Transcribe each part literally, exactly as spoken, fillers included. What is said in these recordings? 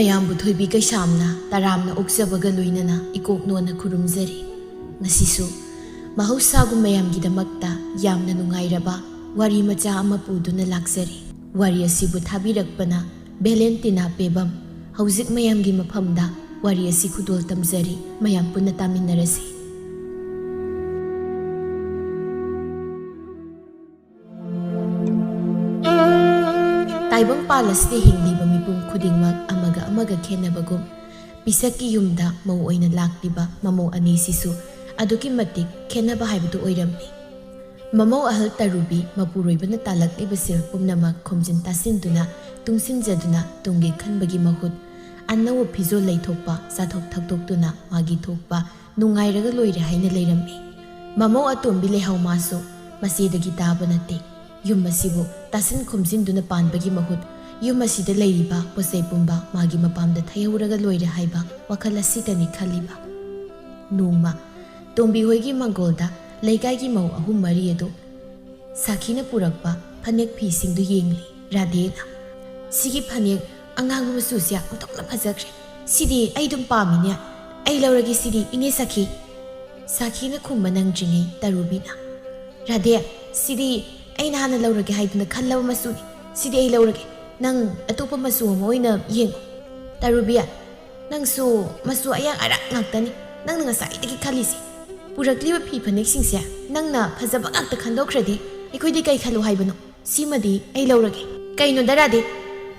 ꯃꯌꯥꯝꯕꯨ ꯊꯣꯏꯕꯤ ꯀꯩꯁꯥꯝꯅ ꯇꯔꯥꯝꯅ ꯑꯣꯛꯆꯕꯒ ꯂꯣꯏꯅꯅ ꯏꯀꯣꯛ ꯅꯣꯟꯅ ꯈꯨꯔꯨꯝꯖꯔꯤ꯫ ꯉꯁꯤꯁꯨ ꯃꯍꯧꯁꯥꯒꯨꯝ ꯃꯌꯥꯝꯒꯤꯗꯃꯛꯇ ꯌꯥꯝꯅ ꯅꯨꯡꯉꯥꯏꯔꯕ ꯋꯥꯔꯤ ꯃꯆꯥ ꯑꯃ ꯄꯨꯗꯨꯅ ꯂꯥꯛꯆꯔꯤ꯫ ꯋꯥꯔꯤ ꯑꯁꯤꯕꯨ ꯊꯥꯕꯤꯔꯛꯄꯅ ꯚꯦꯂꯦꯟꯇꯤꯅꯥ ꯄꯦꯕꯝ꯫ ꯍꯧꯖꯤꯛ ꯃꯌꯥꯝꯒꯤ ꯃꯐꯝꯗ ꯋꯥꯔꯤ ꯑꯁꯤ ꯈꯨꯗꯣꯜ ꯇꯝꯖꯔꯤ꯫ ꯃꯌꯥꯝ ꯄꯨꯟꯅ ꯇꯥꯃꯤꯟꯅꯔꯁꯤ꯫ ꯇꯥꯏꯕꯪꯄꯥꯜ ꯑꯁꯤꯗ ꯍꯤꯡꯂꯤꯕ ꯃꯤꯄꯨꯝ ꯈꯨꯗꯤꯡꯃꯛ ꯑꯃꯒ ꯑꯃꯒ ꯈꯦꯠꯅꯕꯒꯨꯝ, ꯄꯤꯁꯛꯀꯤ ꯌꯨꯝꯗ ꯃꯧ ꯑꯣꯏꯅ ꯂꯥꯛꯂꯤꯕ ꯃꯃꯧ ꯑꯅꯤꯁꯤꯁꯨ ꯑꯗꯨꯛꯀꯤ ꯃꯇꯤꯛ ꯈꯦꯠꯅꯕ ꯍꯥꯏꯕꯗꯨ ꯑꯣꯏꯔꯝꯃꯤ꯫ ꯃꯃꯧ ꯑꯍꯜ ꯇꯔꯨꯕꯤ ꯃꯄꯨꯔꯣꯏꯕꯅ ꯇꯥꯜꯂꯛꯂꯤꯕ ꯁꯦꯜ ꯄꯨꯝꯅꯃꯛ ꯈꯣꯝꯖꯤꯟ ꯇꯥꯁꯤꯟꯗꯨꯅ, ꯇꯨꯡꯁꯤꯟꯖꯗꯨꯅ, ꯇꯨꯡꯒꯤ ꯈꯟꯕꯒꯤ ꯃꯍꯨꯠ ꯑꯅꯧꯕ ꯐꯤꯖꯣꯜ ꯂꯩꯊꯣꯛꯄ, ꯆꯥꯊꯣꯛ ꯊꯛꯇꯣꯛꯇꯨꯅ ꯃꯥꯒꯤ ꯊꯣꯛꯄ ꯅꯨꯡꯉꯥꯏꯔꯒ ꯂꯣꯏꯔꯦ ꯍꯥꯏꯅ ꯂꯩꯔꯝꯃꯤ꯫ ꯃꯃꯧ ꯑꯇꯣꯝꯕꯤ ꯂꯩꯍꯧꯃꯥꯁꯨ ꯃꯆꯦꯗꯒꯤ ꯇꯥꯕ ꯅꯠꯇꯦ꯫ ꯌꯨꯝ ꯑꯁꯤꯕꯨ ꯇꯥꯁꯤꯟ ꯈꯣꯝꯖꯤꯟꯗꯨꯅ ꯄꯥꯟꯕꯒꯤ ꯃꯍꯨꯠ, ꯌꯨꯝ ꯑꯁꯤꯗ ꯂꯩꯔꯤꯕ ꯄꯣꯠꯆꯩ ꯄꯨꯝꯕ ꯃꯥꯒꯤ ꯃꯄꯥꯝꯗ ꯊꯩꯍꯧꯔꯒ ꯂꯣꯏꯔꯦ ꯍꯥꯏꯕ ꯋꯥꯈꯜ ꯑꯁꯤꯇꯅꯤ ꯈꯜꯂꯤꯕ꯫ ꯅꯣꯡꯃ ꯇꯣꯝꯕꯤ ꯍꯣꯏꯒꯤ ꯃꯪꯒꯣꯜꯗ ꯂꯩꯀꯥꯏꯒꯤ ꯃꯧ ꯑꯍꯨꯝ ꯃꯔꯤ ꯑꯗꯨ ꯁꯥꯈꯤꯅ ꯄꯨꯔꯛꯄ ꯐꯅꯦꯛ ꯐꯤꯁꯤꯡꯗꯨ ꯌꯦꯡꯂꯤ꯫ ꯔꯥꯙꯦꯅ, "ꯁꯤꯒꯤ ꯐꯅꯦꯛ ꯑꯉꯥꯡꯕ ꯃꯆꯨꯁꯦ ꯑꯣꯟꯊꯣꯛꯅ ꯐꯖꯈ꯭ꯔꯦ꯫ ꯁꯤꯗꯤ ꯑꯩ ꯑꯗꯨꯝ ꯄꯥꯝꯃꯤꯅꯦ꯫ ꯑꯩ ꯂꯧꯔꯒꯦ ꯁꯤꯗꯤ, ꯏꯅꯦ ꯁꯥꯈꯤ꯫" ꯁꯥꯈꯤꯅ ꯈꯨꯝꯕ ꯅꯪꯗ꯭ꯔꯤꯉꯩ ꯇꯔꯨꯕꯤꯅ, "ꯔꯥꯙꯦ, ꯁꯤꯗꯤ ꯑꯩꯅ ꯍꯥꯟꯅ ꯂꯧꯔꯒꯦ ꯍꯥꯏꯗꯨꯅ ꯈꯜꯂꯕ ꯃꯆꯨꯅꯤ꯫ ꯁꯤꯗꯤ ꯑꯩ ꯂꯧꯔꯒꯦ꯫ ꯅꯪ ꯑꯇꯣꯞꯄ ꯃꯆꯨ ꯑꯃ ꯑꯣꯏꯅ ꯌꯦꯡꯉꯨ꯫" "ꯇꯔꯨꯕꯤ, ꯅꯪꯁꯨ ꯃꯆꯨ ꯑꯌꯥꯡ ꯑꯔꯥꯛ ꯉꯥꯛꯇꯅꯤ ꯅꯪꯅ ꯉꯁꯥꯏꯗꯒꯤ ꯈꯜꯂꯤꯁꯦ꯫ ꯄꯨꯔꯛꯂꯤꯕ ꯐꯤ ꯐꯅꯦꯛꯁꯤꯡꯁꯦ ꯅꯪꯅ ꯐꯖꯕ ꯉꯥꯛꯇ ꯈꯟꯗꯣꯛꯈ꯭ꯔꯗꯤ ꯑꯩꯈꯣꯏꯗꯤ ꯀꯩ ꯈꯜꯂꯨ ꯍꯥꯏꯕꯅꯣ? ꯁꯤꯃꯗꯤ ꯑꯩ ꯂꯧꯔꯒꯦ꯫" "ꯀꯩꯅꯣꯗ ꯔꯥꯙꯦ,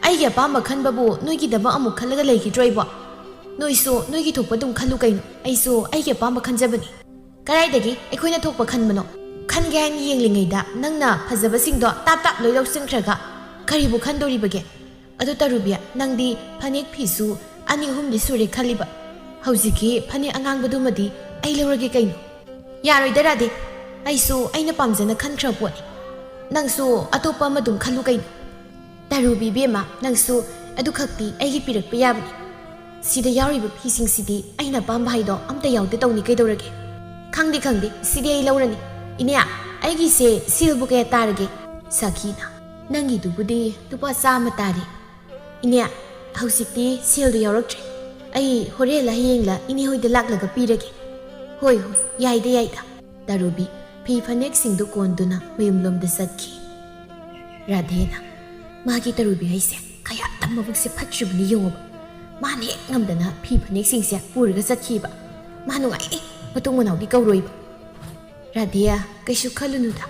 ꯑꯩꯒꯤ ꯑꯄꯥꯝꯕ ꯈꯟꯕꯕꯨ ꯅꯣꯏꯒꯤꯗꯃꯛ ꯑꯃꯨꯛ ꯈꯜꯂꯒ ꯂꯩꯈꯤꯗ꯭ꯔꯣ ꯑꯩꯕꯣ? ꯅꯣꯏꯁꯨ ꯅꯣꯏꯒꯤ ꯊꯣꯛꯄ ꯑꯗꯨꯝ ꯈꯜꯂꯨ ꯀꯩꯅꯣ꯫ ꯑꯩꯁꯨ ꯑꯩꯒꯤ ꯑꯄꯥꯝꯕ ꯈꯟꯖꯕꯅꯤ꯫" "ꯀꯗꯥꯏꯗꯒꯤ ꯑꯩꯈꯣꯏꯅ ꯊꯣꯛꯄ ꯈꯟꯕꯅꯣ? ꯈꯟꯒꯦ ꯍꯥꯏꯅ ꯌꯦꯡꯂꯤꯉꯩꯗ ꯅꯪꯅ ꯐꯖꯕꯁꯤꯡꯗꯣ ꯇꯥꯞ ꯇꯥꯞ ꯂꯣꯏ ꯂꯧꯁꯤꯟꯈ꯭ꯔꯒ ꯀꯔꯤꯕꯨ ꯈꯟꯗꯣꯔꯤꯕꯒꯦ? ꯑꯗꯨ ꯇꯔꯨꯕꯤ, ꯅꯪꯗꯤ ꯐꯅꯦꯛ ꯐꯤꯁꯨ ꯑꯅꯤ ꯑꯍꯨꯝꯗꯤ ꯁꯨꯔꯦ ꯈꯜꯂꯤꯕ꯫ ꯍꯧꯖꯤꯛꯀꯤ ꯐꯅꯦꯛ ꯑꯉꯥꯡꯕꯗꯨꯃꯗꯤ ꯑꯩ ꯂꯧꯔꯒꯦ ꯀꯩꯅꯣ?" "ꯌꯥꯔꯣꯏꯗ ꯔꯥꯙꯦ, ꯑꯩꯁꯨ ꯑꯩꯅ ꯄꯥꯝꯖꯅ ꯈꯟꯈ꯭ꯔ ꯄꯣꯠꯅꯤ꯫ ꯅꯪꯁꯨ ꯑꯇꯣꯞꯄ ꯑꯃ ꯑꯗꯨꯝ ꯈꯜꯂꯨ ꯀꯩꯅꯣ꯫" "ꯇꯔꯨꯕꯤ ꯏꯕꯦꯝꯃ, ꯅꯪꯁꯨ ꯑꯗꯨꯈꯛꯇꯤ ꯑꯩꯒꯤ ꯄꯤꯔꯛꯄ ꯌꯥꯕꯅꯤ꯫ ꯁꯤꯗ ꯌꯥꯎꯔꯤꯕ ꯐꯤꯁꯤꯡꯁꯤꯗꯤ ꯑꯩꯅ ꯑꯄꯥꯝꯕ ꯍꯥꯏꯗꯣ ꯑꯝꯇ ꯌꯥꯎꯗꯦ ꯇꯧꯅꯤ ꯀꯩꯗꯧꯔꯒꯦ?" "ꯈꯪꯗꯦ, ꯈꯪꯗꯦ, ꯁꯤꯗꯤ ꯑꯩ ꯂꯧꯔꯅꯤ꯫ ꯏꯅꯦ, ꯑꯩꯒꯤꯁꯦ ꯁꯦꯜꯕꯨ ꯀꯌꯥ ꯇꯥꯔꯒꯦ?" ꯁꯥꯈꯤꯅ, "ꯅꯪꯒꯤꯗꯨꯕꯨꯗꯤ ꯂꯨꯄꯥ ꯆꯥꯝꯃ ꯇꯥꯔꯦ꯫ ꯏꯅꯦ, "ꯍꯧꯖꯤꯛꯇꯤ ꯁꯦꯜꯗꯨ ꯌꯥꯎꯔꯛꯇ꯭ꯔꯦ꯫ ꯑꯩ ꯍꯣꯔꯦꯟꯂ ꯍꯌꯦꯡꯂ ꯏꯅꯦ ꯍꯣꯏꯗ ꯂꯥꯛꯂꯒ ꯄꯤꯔꯒꯦ꯫" "ꯍꯣꯏ, ꯍꯣꯏ, ꯌꯥꯏꯗ, ꯌꯥꯏꯗ꯫" ꯇꯔꯨꯕꯤ ꯐꯤ ꯐꯅꯦꯛꯁꯤꯡꯗꯨ ꯀꯣꯟꯗꯨꯅ ꯃꯌꯨꯝꯂꯣꯝꯗ ꯆꯠꯈꯤ꯫ ꯔꯥꯙꯦꯅ, "ꯃꯥꯒꯤ ꯇꯔꯨꯕꯤ ꯍꯥꯏꯁꯦ ꯀꯌꯥꯗ ꯃꯕꯨꯛꯁꯦ ꯐꯠꯇ꯭ꯔꯤꯕꯅꯤ ꯌꯦꯡꯉꯨꯕ꯫ ꯃꯥꯅ ꯍꯦꯛ ꯉꯝꯗꯅ ꯐꯤ ꯐꯅꯦꯛꯁꯤꯡꯁꯦ ꯄꯨꯔꯒ ꯆꯠꯈꯤꯕ꯫ ꯃꯥ ꯅꯨꯡꯉꯥꯏꯅꯤ, ꯃꯇꯨꯡ ꯃꯅꯥꯎꯗꯤ ꯀꯧꯔꯣꯏꯕ꯫" "ꯔꯥꯙꯦ, ꯀꯩꯁꯨ ꯈꯜꯂꯨꯅꯨꯗ꯫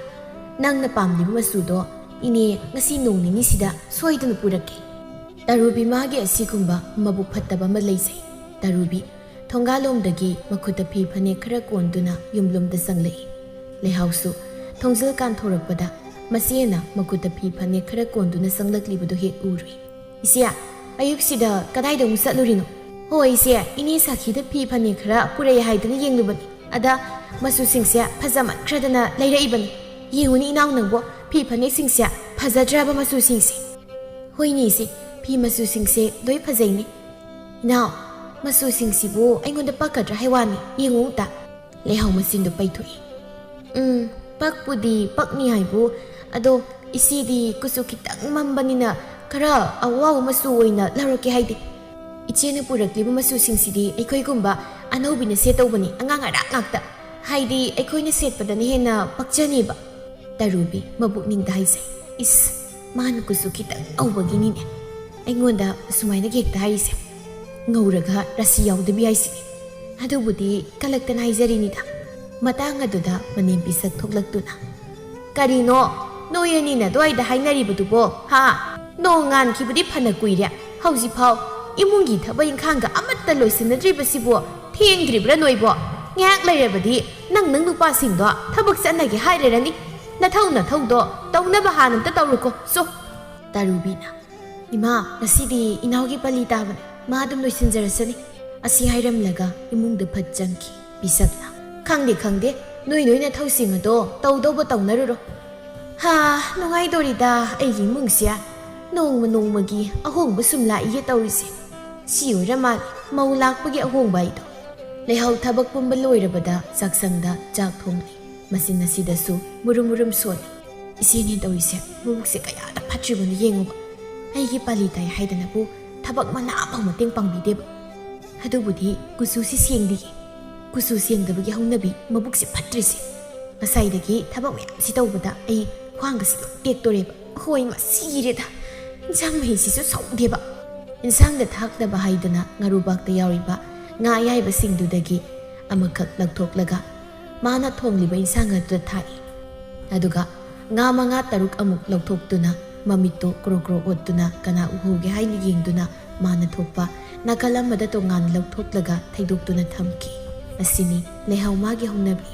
ꯅꯪꯅ ꯄꯥꯝꯂꯤꯕ ꯃꯆꯨꯗꯣ ꯏꯅꯦ ꯉꯁꯤ ꯅꯣꯡ ꯅꯤꯅꯤꯁꯤꯗ ꯁꯣꯏꯗꯅ ꯄꯨꯔꯛꯀꯦ꯫" ꯇꯔꯨꯕꯤ ꯃꯥꯒꯤ ꯑꯁꯤꯒꯨꯝꯕ ꯃꯕꯨꯛ ꯐꯠꯇꯕ ꯑꯃ ꯂꯩꯖꯩ꯫ ꯇꯔꯨꯕꯤ ꯊꯣꯡꯒꯥꯜꯂꯣꯝꯗꯒꯤ ꯃꯈꯨꯠꯇ ꯐꯤ ꯐꯅꯦꯛ ꯈꯔ ꯀꯣꯟꯗꯨꯅ ꯌꯨꯝꯂꯣꯝꯗ ꯆꯪꯂꯛꯏ꯫ ꯂꯩꯍꯥꯎꯁꯨ ꯊꯣꯡꯖꯤꯜ ꯀꯥꯟꯊꯣꯔꯛꯄꯗ ꯃꯆꯦꯅ ꯃꯈꯨꯠꯇ ꯐꯤ ꯐꯅꯦꯛ ꯈꯔ ꯀꯣꯟꯗꯨꯅ ꯆꯪꯂꯛꯂꯤꯕꯗꯨ ꯍꯦꯛ ꯎꯔꯨꯏ꯫ "ꯏꯆꯦ, ꯑꯌꯨꯛꯁꯤꯗ ꯀꯗꯥꯏꯗ ꯑꯃꯨꯛ ꯆꯠꯂꯨꯔꯤꯅꯣ?" "ꯍꯣ ꯏꯆꯦ, ꯏꯅꯦ ꯁꯥꯈꯤꯗ ꯐꯤ ꯐꯅꯦꯛ ꯈꯔ ꯄꯨꯔꯛꯑꯦ ꯍꯥꯏꯗꯅ ꯌꯦꯡꯂꯨꯕꯅꯤ꯫ ꯑꯗ ꯃꯆꯨꯁꯤꯡꯁꯦ ꯐꯖꯃꯟꯈ꯭ꯔꯗꯅ ꯂꯩꯔꯛꯏꯕꯅꯤ꯫ ꯌꯦꯡꯉꯨꯅꯤ ꯏꯅꯥꯎ ꯅꯪꯕꯣ, ꯐꯤ ꯐꯅꯦꯛꯁꯤꯡꯁꯦ ꯐꯖꯗ꯭ꯔꯕ ꯃꯆꯨꯁꯤꯡꯁꯦ?" "ꯍꯣꯏꯅꯦ ꯏꯆꯦ, ꯐꯤ ꯃꯆꯨꯁꯤꯡꯁꯦ ꯂꯣꯏ ꯐꯖꯩꯅꯦ꯫ ꯏꯅꯥꯎ, ꯃꯆꯨꯁꯤꯡꯁꯤꯕꯨ ꯑꯩꯉꯣꯟꯗ ꯄꯛꯀꯗ꯭ꯔꯥ ꯍꯥꯏ ꯋꯥꯅꯤ, ꯌꯦꯡꯉꯨ ꯑꯝꯇ꯫" ꯂꯩꯍꯥꯎ ꯃꯆꯤꯟꯗꯨ ꯄꯩꯊꯣꯛꯏ꯫ "ꯎꯝ, ꯄꯛꯄꯨꯗꯤ ꯄꯛꯅꯤ ꯍꯥꯏꯕꯨ, ꯑꯗꯣ ꯏꯆꯦꯗꯤ ꯀꯨꯆꯨ ꯈꯤꯇꯪ ꯃꯝꯕꯅꯤꯅ ꯈꯔ ꯑꯋꯥꯎꯕ ꯃꯆꯨ ꯑꯣꯏꯅ ꯂꯧꯔꯛꯀꯦ ꯍꯥꯏꯗꯦ꯫ ꯏꯆꯦꯅ ꯄꯨꯔꯛꯂꯤꯕ ꯃꯆꯨꯁꯤꯡꯁꯤꯗꯤ ꯑꯩꯈꯣꯏꯒꯨꯝꯕ ꯑꯅꯧꯕꯤꯅ ꯁꯦꯠ ꯇꯧꯕꯅꯤ, ꯑꯉꯥꯡ ꯑꯔꯥꯛ ꯉꯥꯛꯇ꯫ ꯍꯥꯏꯗꯤ ꯑꯩꯈꯣꯏꯅ ꯁꯦꯠꯄꯗꯅ ꯍꯦꯟꯅ ꯄꯛꯆꯅꯦꯕ꯫" ꯇꯔꯨꯕꯤ ꯃꯕꯨꯛꯅꯤꯡꯗ ꯍꯥꯏꯖꯩ, "ꯏꯁ, ꯃꯥꯅ ꯀꯨꯆꯨ ꯈꯤꯇꯪ ꯉꯧꯕꯒꯤꯅꯤꯅꯦ ꯑꯩꯉꯣꯟꯗ ꯑꯁꯨꯃꯥꯏꯅ ꯍꯦꯛꯇ ꯍꯥꯏꯔꯤꯁꯦ꯫ ꯉꯧꯔꯒ ꯔꯥꯁꯤ ꯌꯥꯎꯗꯕꯤ ꯍꯥꯏꯁꯤꯅꯤ꯫ ꯑꯗꯨꯕꯨꯗꯤ ꯀꯂꯛꯇꯅ ꯍꯥꯏꯖꯔꯤꯅꯤꯗ꯫" ꯃꯇꯥꯡ ꯑꯗꯨꯗ ꯃꯅꯦꯝ ꯄꯤꯁꯛ ꯊꯣꯛꯂꯛꯇꯨꯅ, "ꯀꯔꯤꯅꯣ ꯅꯣꯏ ꯑꯅꯤꯅ ꯑꯗꯨꯋꯥꯏꯗ ꯍꯥꯏꯅꯔꯤꯕꯗꯨꯕꯣ, ꯍꯥ? ꯅꯣꯡ ꯉꯥꯟꯈꯤꯕꯗꯤ ꯐꯅ ꯀꯨꯏꯔꯦ, ꯍꯧꯖꯤꯛꯐꯥꯎ ꯏꯃꯨꯡꯒꯤ ꯊꯕꯛ ꯏꯪꯈꯥꯡꯒ ꯑꯃꯠꯇ ꯂꯣꯏꯁꯤꯟꯅꯗ꯭ꯔꯤꯕꯁꯤꯕꯨ ꯊꯦꯡꯗ꯭ꯔꯤꯕ꯭ꯔꯥ ꯅꯣꯏꯕꯣ? ꯉꯥꯏꯍꯥꯛ ꯂꯩꯔꯕꯗꯤ ꯅꯪ ꯅꯪ ꯅꯨꯄꯥꯁꯤꯡꯗꯣ ꯊꯕꯛ ꯆꯠꯅꯒꯦ ꯍꯥꯏꯔꯔꯅꯤ꯫ ꯅꯊꯧ ꯅꯊꯧꯗꯣ ꯇꯧꯅꯕ ꯍꯥꯟꯅ ꯑꯝꯇ ꯇꯧꯔꯨꯀꯣ, ꯆꯣ꯫" ꯇꯔꯨꯕꯤꯅ, "ꯏꯃꯥ, ꯉꯁꯤꯗꯤ ꯏꯅꯥꯎꯒꯤ ꯄꯂꯤ ꯇꯥꯕꯅꯦ, ꯃꯥ ꯑꯗꯨꯝ ꯂꯣꯏꯁꯤꯟꯖꯔꯁꯅꯤ꯫" ꯑꯁꯤ ꯍꯥꯏꯔꯝꯂꯒ ꯏꯃꯨꯡꯗ ꯐꯠ ꯆꯪꯈꯤ꯫ ꯄꯤꯁꯛꯅ, "ꯈꯪꯗꯦ, ꯈꯪꯗꯦ, ꯅꯣꯏ ꯅꯣꯏ ꯅꯊꯧꯁꯤꯡ ꯑꯗꯣ ꯇꯧꯗꯧꯕ ꯇꯧꯅꯔꯨꯔꯣ꯫ ꯍꯥ, ꯅꯨꯡꯉꯥꯏꯗꯣꯔꯤꯗ ꯑꯩꯒꯤ ꯏꯃꯨꯡꯁꯦ꯫ ꯅꯣꯡꯃ ꯅꯣꯡꯃꯒꯤ ꯑꯍꯣꯡꯕ ꯁꯨꯝ ꯂꯥꯛꯏꯌꯦ ꯇꯧꯔꯤꯁꯦ꯫ ꯁꯤ ꯑꯣꯏꯔ ꯃꯥꯜꯂꯦ ꯃꯧ ꯂꯥꯛꯄꯒꯤ ꯑꯍꯣꯡꯕ ꯍꯥꯏꯗꯣ꯫" ꯂꯩꯍꯥꯎ ꯊꯕꯛ ꯄꯨꯝꯕ ꯂꯣꯏꯔꯕꯗ ꯆꯥꯛꯁꯪꯗ ꯆꯥꯛ ꯊꯣꯡꯂꯤ꯫ ꯃꯆꯤꯟ ꯑꯁꯤꯗꯁꯨ ꯃꯨꯔꯨꯝ ꯃꯨꯔꯨꯝ ꯁꯣꯜꯂꯤ꯫ "ꯏꯆꯦꯅꯦ ꯇꯧꯔꯤꯁꯦ ꯃꯕꯨꯛꯁꯦ ꯀꯌꯥꯗ ꯐꯠꯇ꯭ꯔꯤꯕꯅꯣ ꯌꯦꯡꯉꯨꯕ꯫ ꯑꯩꯒꯤ ꯄꯥꯂꯤ ꯇꯥꯏ ꯍꯥꯏꯗꯅꯕꯨ ꯊꯕꯛ ꯃꯅꯥ ꯑꯃꯐꯥꯎ ꯃꯇꯦꯡ ꯄꯥꯡꯕꯤꯗꯦꯕ꯫ ꯑꯗꯨꯕꯨꯗꯤ ꯀꯨꯆꯨꯁꯤ ꯁꯦꯡꯗꯤꯌꯦ꯫ ꯀꯨꯆꯨ ꯁꯦꯡꯗꯕꯒꯤ ꯍꯧꯅꯕꯤ, ꯃꯕꯨꯛꯁꯤ ꯐꯠꯇ꯭ꯔꯤꯁꯦ꯫ ꯉꯁꯥꯏꯗꯒꯤ ꯊꯕꯛ ꯃꯌꯥꯝꯁꯤ ꯇꯧꯕꯗ ꯑꯩ ꯈ꯭ꯋꯥꯡꯒꯁꯤ ꯂꯣꯏ ꯇꯦꯛꯇꯣꯔꯦꯕ꯫ ꯍꯣꯏ, ꯃꯁꯤ ꯁꯤꯔꯦꯗ꯫ ꯏꯟꯁꯥꯡ ꯃꯍꯤꯁꯤꯁꯨ ꯁꯧꯗꯦꯕ꯫ ꯏꯟꯁꯥꯡꯗ ꯊꯥꯛꯅꯕ ꯍꯥꯏꯗꯅ ꯉꯥꯔꯨꯕꯥꯛꯇ ꯌꯥꯎꯔꯤꯕ ꯉꯥ ꯑꯌꯥꯏꯕꯁꯤꯡꯗꯨꯗꯒꯤ ꯑꯃꯈꯛ ꯂꯧꯊꯣꯛꯂꯒ ꯃꯥꯅ ꯊꯣꯡꯂꯤꯕ ꯏꯟꯁꯥꯡ ꯑꯗꯨꯗ ꯊꯥꯛꯏ꯫ ꯑꯗꯨꯒ ꯉꯥ ꯃꯉꯥ ꯇꯔꯨꯛ ꯑꯃꯨꯛ ꯂꯧꯊꯣꯛꯇꯨꯅ ꯃꯃꯤꯠꯇꯨ ꯀ꯭ꯔꯣ ꯀ꯭ꯔꯣ ꯑꯣꯠꯇꯨꯅ ꯀꯅꯥ ꯎꯍꯧꯒꯦ ꯍꯥꯏꯅ ꯌꯦꯡꯗꯨꯅ ꯃꯥꯅ ꯊꯣꯛꯄ ꯅꯥꯀꯜ ꯑꯃꯗ ꯇꯣꯉꯥꯟꯅ ꯂꯧꯊꯣꯛꯂꯒ ꯊꯩꯗꯣꯛꯇꯨꯅ ꯊꯝꯈꯤ꯫ ꯑꯁꯤꯅꯤ ꯂꯩꯍꯥꯎ ꯃꯥꯒꯤ ꯍꯧꯅꯕꯤ꯫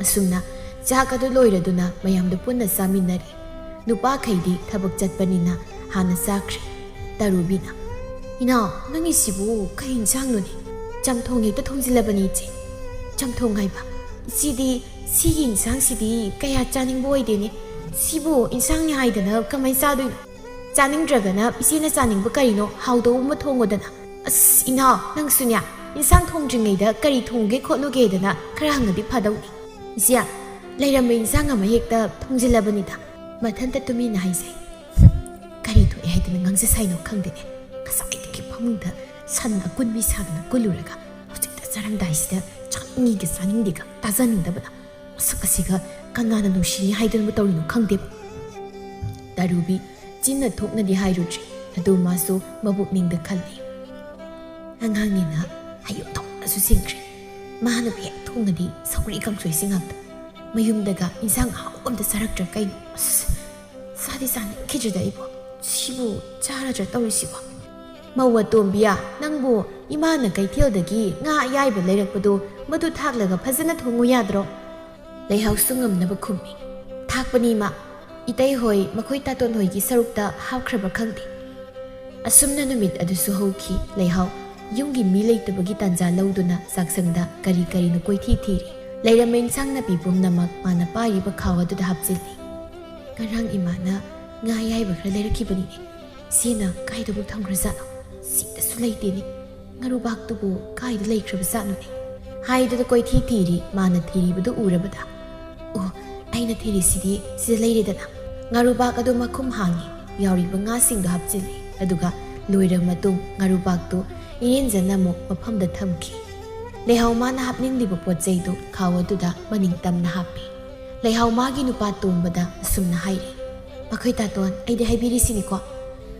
ꯑꯁꯨꯝꯅ ꯆꯥꯛ ꯑꯗꯨ ꯂꯣꯏꯔꯗꯨꯅ ꯃꯌꯥꯝꯗꯨ ꯄꯨꯟꯅ ꯆꯥꯃꯤꯟꯅꯔꯦ꯫ ꯅꯨꯄꯥꯈꯩꯗꯤ ꯊꯕꯛ ꯆꯠꯄꯅꯤꯅ ꯍꯥꯟꯅ ꯆꯥꯈ꯭ꯔꯦ꯫ ꯇꯔꯨꯕꯤꯅ, "ꯏꯅꯥꯎ, ꯅꯪꯒꯤꯁꯤꯕꯨ ꯀꯩ ꯏꯟꯁꯥꯡꯅꯣꯅꯦ? ꯆꯝꯊꯣꯡ ꯍꯦꯛꯇ ꯊꯣꯡꯖꯤꯜꯂꯕꯅꯤ ꯏꯆꯦ꯫ ꯆꯝꯊꯣꯡ ꯍꯥꯏꯕ? ꯏꯆꯦꯗꯤ ꯁꯤꯒꯤ ꯏꯟꯁꯥꯡꯁꯤꯗꯤ ꯀꯌꯥ ꯆꯥꯅꯤꯡꯕ ꯑꯣꯏꯗꯦꯅꯦ꯫ ꯁꯤꯕꯨ ꯏꯟꯁꯥꯡꯅꯤ ꯍꯥꯏꯗꯅ ꯀꯃꯥꯏ ꯆꯥꯗꯣꯏꯅꯣ? ꯆꯥꯅꯤꯡꯗ꯭ꯔꯒꯅ ꯏꯆꯦꯅ ꯆꯥꯅꯤꯡꯕ ꯀꯔꯤꯅꯣ ꯍꯥꯎꯗꯧꯕ ꯑꯃ ꯊꯣꯡꯉꯣꯗꯅ꯫" "ꯑꯁ ꯏꯅꯥꯎ, ꯅꯪꯁꯨꯅꯦ, ꯏꯟꯁꯥꯡ ꯊꯣꯡꯗ꯭ꯔꯤꯉꯩꯗ ꯀꯔꯤ ꯊꯣꯡꯒꯦ ꯈꯣꯠꯂꯨꯒꯦꯗꯅ ꯈꯔ ꯍꯪꯉꯗꯤ ꯐꯗꯧꯅꯤ꯫ ꯏꯆꯦ, ꯂꯩꯔꯝꯕ ꯏꯟꯁꯥꯡ ꯑꯃ ꯍꯦꯛꯇ ꯊꯣꯡꯖꯤꯜꯂꯕꯅꯤꯗ꯫" ꯃꯊꯟꯇ ꯇꯨꯃꯤꯟꯅ ꯍꯥꯏꯖꯩ꯫ "ꯀꯔꯤ ꯊꯣꯛꯑꯦ ꯍꯥꯏꯗꯅ ꯉꯥꯡꯖ ꯁꯥꯏꯅꯣ ꯈꯪꯗꯦꯅꯦ꯫ ꯉꯁꯥꯏꯗꯒꯤ ꯐꯃꯨꯡꯗ ꯁꯟ ꯑꯀꯨꯟꯕꯤ ꯁꯥꯗꯅ ꯀꯨꯜꯂꯨꯔꯒ ꯍꯧꯖꯤꯛꯇ ꯆꯥꯔꯝꯗꯥꯏꯁꯤꯗ ꯆꯥꯅꯤꯡꯉꯤꯒ ꯆꯥꯅꯤꯡꯗꯦꯒ ꯇꯥꯖꯅꯤꯡꯗꯕꯅ꯫ ꯃꯁꯛ ꯑꯁꯤꯒ ꯀꯅꯥꯅ ꯅꯨꯡꯁꯤꯅꯤ ꯍꯥꯏꯗꯨꯅꯕꯨ ꯇꯧꯔꯤꯅꯣ ꯈꯪꯗꯦꯕ꯫" ꯇꯔꯨꯕꯤ ꯆꯤꯟꯅ ꯊꯣꯛꯅꯗꯤ ꯍꯥꯏꯔꯨꯗ꯭ꯔꯤ꯫ ꯑꯗꯨ ꯃꯥꯁꯨ ꯃꯕꯨꯛꯅꯤꯡꯗ ꯈꯜꯂꯤ꯫ "ꯑꯉꯥꯡꯅꯤꯅ ꯍꯩꯌꯨ ꯊꯣꯡꯅꯁꯨ ꯆꯤꯡꯈ꯭ꯔꯦ꯫ ꯃꯥꯅꯕꯨ ꯍꯦꯛ ꯊꯣꯡꯉꯗꯤ ꯁꯧꯒ꯭ꯔꯤ ꯀꯥꯡꯁꯣꯏꯁꯤ ꯉꯥꯛꯇ꯫ ꯃꯌꯨꯝꯗꯒ ꯏꯟꯁꯥꯡ ꯑꯍꯥꯎꯕ ꯑꯝꯇ ꯆꯥꯔꯛꯇ꯭ꯔꯥ ꯀꯩꯅꯣ? ꯑꯁ, ꯆꯥꯗꯤ ꯆꯥꯅꯤꯡꯈꯤꯗ꯭ꯔꯦꯗ ꯑꯩꯕꯨ꯫ ꯁꯤꯕꯨ ꯆꯥꯔꯗ꯭ꯔꯥ ꯇꯧꯔꯤꯁꯤꯕꯣ?" "ꯃꯧ ꯑꯇꯣꯝꯕꯤꯌꯥ, ꯅꯪꯕꯨ ꯏꯃꯥꯅ ꯀꯩꯊꯦꯜꯗꯒꯤ ꯉꯥ ꯑꯌꯥꯏꯕ ꯂꯩꯔꯛꯄꯗꯣ ꯃꯗꯨ ꯊꯥꯛꯂꯒ ꯐꯖꯅ ꯊꯣꯡꯉꯨ ꯌꯥꯗ꯭ꯔꯣ?" ꯂꯩꯍꯥꯎꯁꯨ ꯉꯝꯅꯕ ꯈꯨꯝꯃꯤ꯫ "ꯊꯥꯛꯄꯅꯤ ꯏꯃꯥ꯫ ꯏꯇꯩ ꯍꯣꯏ ꯃꯈꯣꯏ ꯇꯥꯇꯣꯟ ꯍꯣꯏꯒꯤ ꯁꯔꯨꯛꯇ ꯍꯥꯞꯈ꯭ꯔꯕ ꯈꯪꯗꯦ꯫" ꯑꯁꯨꯝꯅ ꯅꯨꯃꯤꯠ ꯑꯗꯨꯁꯨ ꯍꯧꯈꯤ꯫ ꯂꯩꯍꯥꯎ ꯌꯨꯝꯒꯤ ꯃꯤ ꯂꯩꯇꯕꯒꯤ ꯇꯥꯟꯖꯥ ꯂꯧꯗꯨꯅ ꯆꯥꯛꯁꯪꯗ ꯀꯔꯤ ꯀꯔꯤꯅꯣ ꯀꯣꯏꯊꯤ ꯊꯤꯔꯤ꯫ ꯂꯩꯔꯝꯕ ꯏꯟꯁꯥꯡ ꯅꯥꯄꯤ ꯄꯨꯝꯅꯃꯛ ꯃꯥꯅ ꯄꯥꯏꯔꯤꯕ ꯈꯥꯎ ꯑꯗꯨꯗ ꯍꯥꯞꯆꯤꯜꯂꯤ꯫ "ꯉꯔꯥꯡ ꯏꯃꯥꯅ ꯉꯥ ꯑꯌꯥꯏꯕ ꯈꯔ ꯂꯩꯔꯛꯈꯤꯕꯅꯤꯅꯦ꯫ ꯁꯤꯅ ꯀꯥꯏꯗꯕꯨ ꯊꯝꯈ꯭ꯔꯖꯥꯠꯅꯣ? ꯁꯤꯗꯁꯨ ꯂꯩꯇꯦꯅꯦ꯫ ꯉꯥꯔꯨꯕꯥꯛꯇꯨꯕꯨ ꯀꯥꯏꯗ ꯂꯩꯈ꯭ꯔꯕꯖꯥꯠꯅꯣꯅꯦ?" ꯍꯥꯏꯗꯨꯅ ꯀꯣꯏꯊꯤ ꯊꯤꯔꯤ꯫ ꯃꯥꯅ ꯊꯤꯔꯤꯕꯗꯨ ꯎꯔꯕꯗ, "ꯑꯣ, ꯑꯩꯅ ꯊꯤꯔꯤꯁꯤꯗꯤ ꯁꯤꯗ ꯂꯩꯔꯦꯗꯅ꯫" ꯉꯥꯔꯨꯕꯥꯛ ꯑꯗꯨ ꯃꯈꯨꯝ ꯍꯥꯡꯉꯤ꯫ ꯌꯥꯎꯔꯤꯕ ꯉꯥꯁꯤꯡꯗꯣ ꯍꯥꯞꯆꯤꯜꯂꯤ꯫ ꯑꯗꯨꯒ ꯂꯣꯏꯔꯕ ꯃꯇꯨꯡ ꯉꯥꯔꯨꯕꯥꯛꯇꯨ ꯏꯔꯦꯟꯖꯅ ꯑꯃꯨꯛ ꯃꯐꯝꯗ ꯊꯝꯈꯤ꯫ ꯂꯩꯍꯥꯎ ꯃꯥꯅ ꯍꯥꯞꯅꯤꯡꯂꯤꯕ ꯄꯣꯠ ꯆꯩꯗꯨ ꯈꯥꯎ ꯑꯗꯨꯗ ꯃꯅꯤꯡ ꯇꯝꯅ ꯍꯥꯞꯄꯤ꯫ ꯂꯩꯍꯥꯎ ꯃꯥꯒꯤ ꯅꯨꯄꯥ ꯇꯣꯝꯕꯗ ꯑꯁꯨꯝꯅ ꯍꯥꯏꯔꯤ, "ꯃꯈꯣꯏ ꯇꯥꯇꯣꯟ, ꯑꯩꯗꯤ ꯍꯥꯏꯕꯤꯔꯤꯁꯤꯅꯤꯀꯣ꯫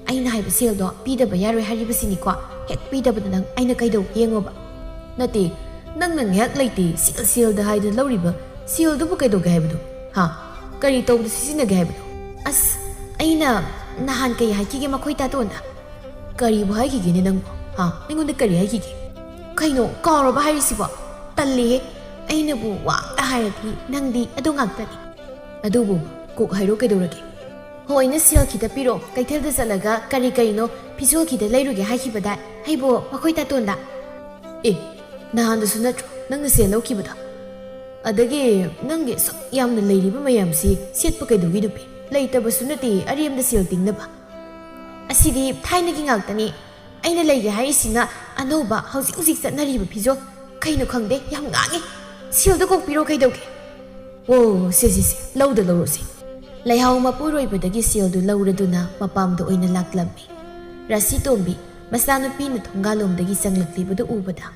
ꯑꯩꯅ ꯍꯥꯏꯕ ꯁꯦꯜꯗꯣ ꯄꯤꯗꯕ ꯌꯥꯔꯣꯏ ꯍꯥꯏꯔꯤꯕꯁꯤꯅꯤꯀꯣ꯫ ꯍꯦꯛ ꯄꯤꯗꯕꯗ ꯅꯪ ꯑꯩꯅ ꯀꯩꯗꯧꯒꯦ ꯌꯦꯡꯉꯣꯕ꯫" "ꯅꯠꯇꯦ, ꯅꯪꯅ ꯉꯥꯏꯍꯥꯛ ꯂꯩꯇꯦ ꯁꯦꯜ ꯁꯦꯜꯗ ꯍꯥꯏꯗꯨꯅ ꯂꯧꯔꯤꯕ ꯁꯦꯜꯗꯨꯕꯨ ꯀꯩꯗꯧꯒꯦ ꯍꯥꯏꯕꯅꯣ? ꯍꯥ? ꯀꯔꯤ ꯇꯧꯕꯗ ꯁꯤꯖꯤꯟꯅꯒꯦ ꯍꯥꯏꯕꯅꯣ?" "ꯑꯁ, ꯑꯩꯅ ꯅꯍꯥꯟ ꯀꯩ ꯍꯥꯏꯈꯤꯒꯦ ꯃꯈꯣꯏ ꯇꯥꯇꯣꯟꯗ?" "ꯀꯔꯤꯕꯨ ꯍꯥꯏꯈꯤꯒꯦꯅꯦ ꯅꯪꯕꯨ? ꯍꯥ? ꯑꯩꯉꯣꯟꯗ ꯀꯔꯤ ꯍꯥꯏꯈꯤꯒꯦ? ꯀꯩꯅꯣ, ꯀꯥꯎꯔꯕ ꯍꯥꯏꯔꯤꯁꯤꯕꯣ? ꯇꯜꯂꯤꯍꯦ꯫ ꯑꯩꯅꯕꯨ ꯋꯥ ꯑꯝꯇ ꯍꯥꯏꯔꯗꯤ ꯅꯪꯗꯤ ꯑꯗꯨ ꯉꯥꯛꯇꯅꯤ꯫ ꯑꯗꯨꯕꯨ ꯀꯣꯛ ꯍꯥꯏꯔꯣ ꯀꯩꯗꯧꯔꯒꯦ?" "ꯍꯣꯏꯅ ꯁꯦꯜ ꯈꯤꯇ ꯄꯤꯔꯣ, ꯀꯩꯊꯦꯜꯗ ꯆꯠꯂꯒ ꯀꯔꯤ ꯀꯔꯤꯅꯣ ꯐꯤꯖꯣꯜ ꯈꯤꯇ ꯂꯩꯔꯨꯒꯦ ꯍꯥꯏꯈꯤꯕꯗꯥꯏ? ꯑꯩꯕꯨ ꯃꯈꯣꯏ ꯇꯥꯇꯣꯟꯗ?" "ꯑꯦ, ꯅꯍꯥꯟꯗꯁꯨ ꯅꯠꯇ꯭ꯔꯣ ꯅꯪꯅ ꯁꯦꯜ ꯂꯧꯈꯤꯕꯗꯣ? ꯑꯗꯒꯤ ꯅꯪꯒꯤ ꯑꯁꯨꯛ ꯌꯥꯝꯅ ꯂꯩꯔꯤꯕ ꯃꯌꯥꯝꯁꯤ ꯁꯦꯠꯄ ꯀꯩꯗꯧꯒꯦ ꯅꯨꯄꯤ? ꯂꯩꯇꯕꯁꯨ ꯅꯠꯇꯦ ꯑꯔꯦꯝꯕꯗ ꯁꯦꯜ ꯇꯤꯡꯅꯕ꯫ ꯑꯁꯤꯗꯤ ꯊꯥꯏꯅꯒꯤ ꯉꯥꯛꯇꯅꯤ꯫ ꯑꯩꯅ ꯂꯩꯒꯦ ꯍꯥꯏꯔꯤꯁꯤꯅ ꯑꯅꯧꯕ, ꯍꯧꯖꯤꯛ ꯍꯧꯖꯤꯛ ꯆꯠꯅꯔꯤꯕ ꯐꯤꯖꯣꯜ꯫ ꯀꯩꯅꯣ ꯈꯪꯗꯦ, ꯌꯥꯝ ꯉꯥꯡꯉꯤ꯫ ꯁꯦꯜꯗꯣ ꯀꯣꯛ ꯄꯤꯔꯣ ꯀꯩꯗꯧꯒꯦ?" "ꯑꯣ, ꯁꯦ, ꯁꯦ, ꯁꯦ, ꯂꯧꯗ ꯂꯧꯔꯣꯁꯦ꯫" ꯂꯩꯍꯥꯎ ꯃꯄꯨꯔꯣꯏꯕꯗꯒꯤ ꯁꯦꯜꯗꯨ ꯂꯧꯔꯗꯨꯅ ꯃꯄꯥꯝꯗ ꯑꯣꯏꯅ ꯂꯥꯛꯂꯝꯃꯤ꯫ ꯔꯥꯁꯤ ꯇꯣꯝꯕꯤ ꯃꯆꯥꯅꯨꯄꯤꯅ ꯊꯣꯡꯒꯥꯜꯂꯣꯝꯗꯒꯤ ꯆꯪꯂꯛꯂꯤꯕꯗꯨ ꯎꯕꯗ,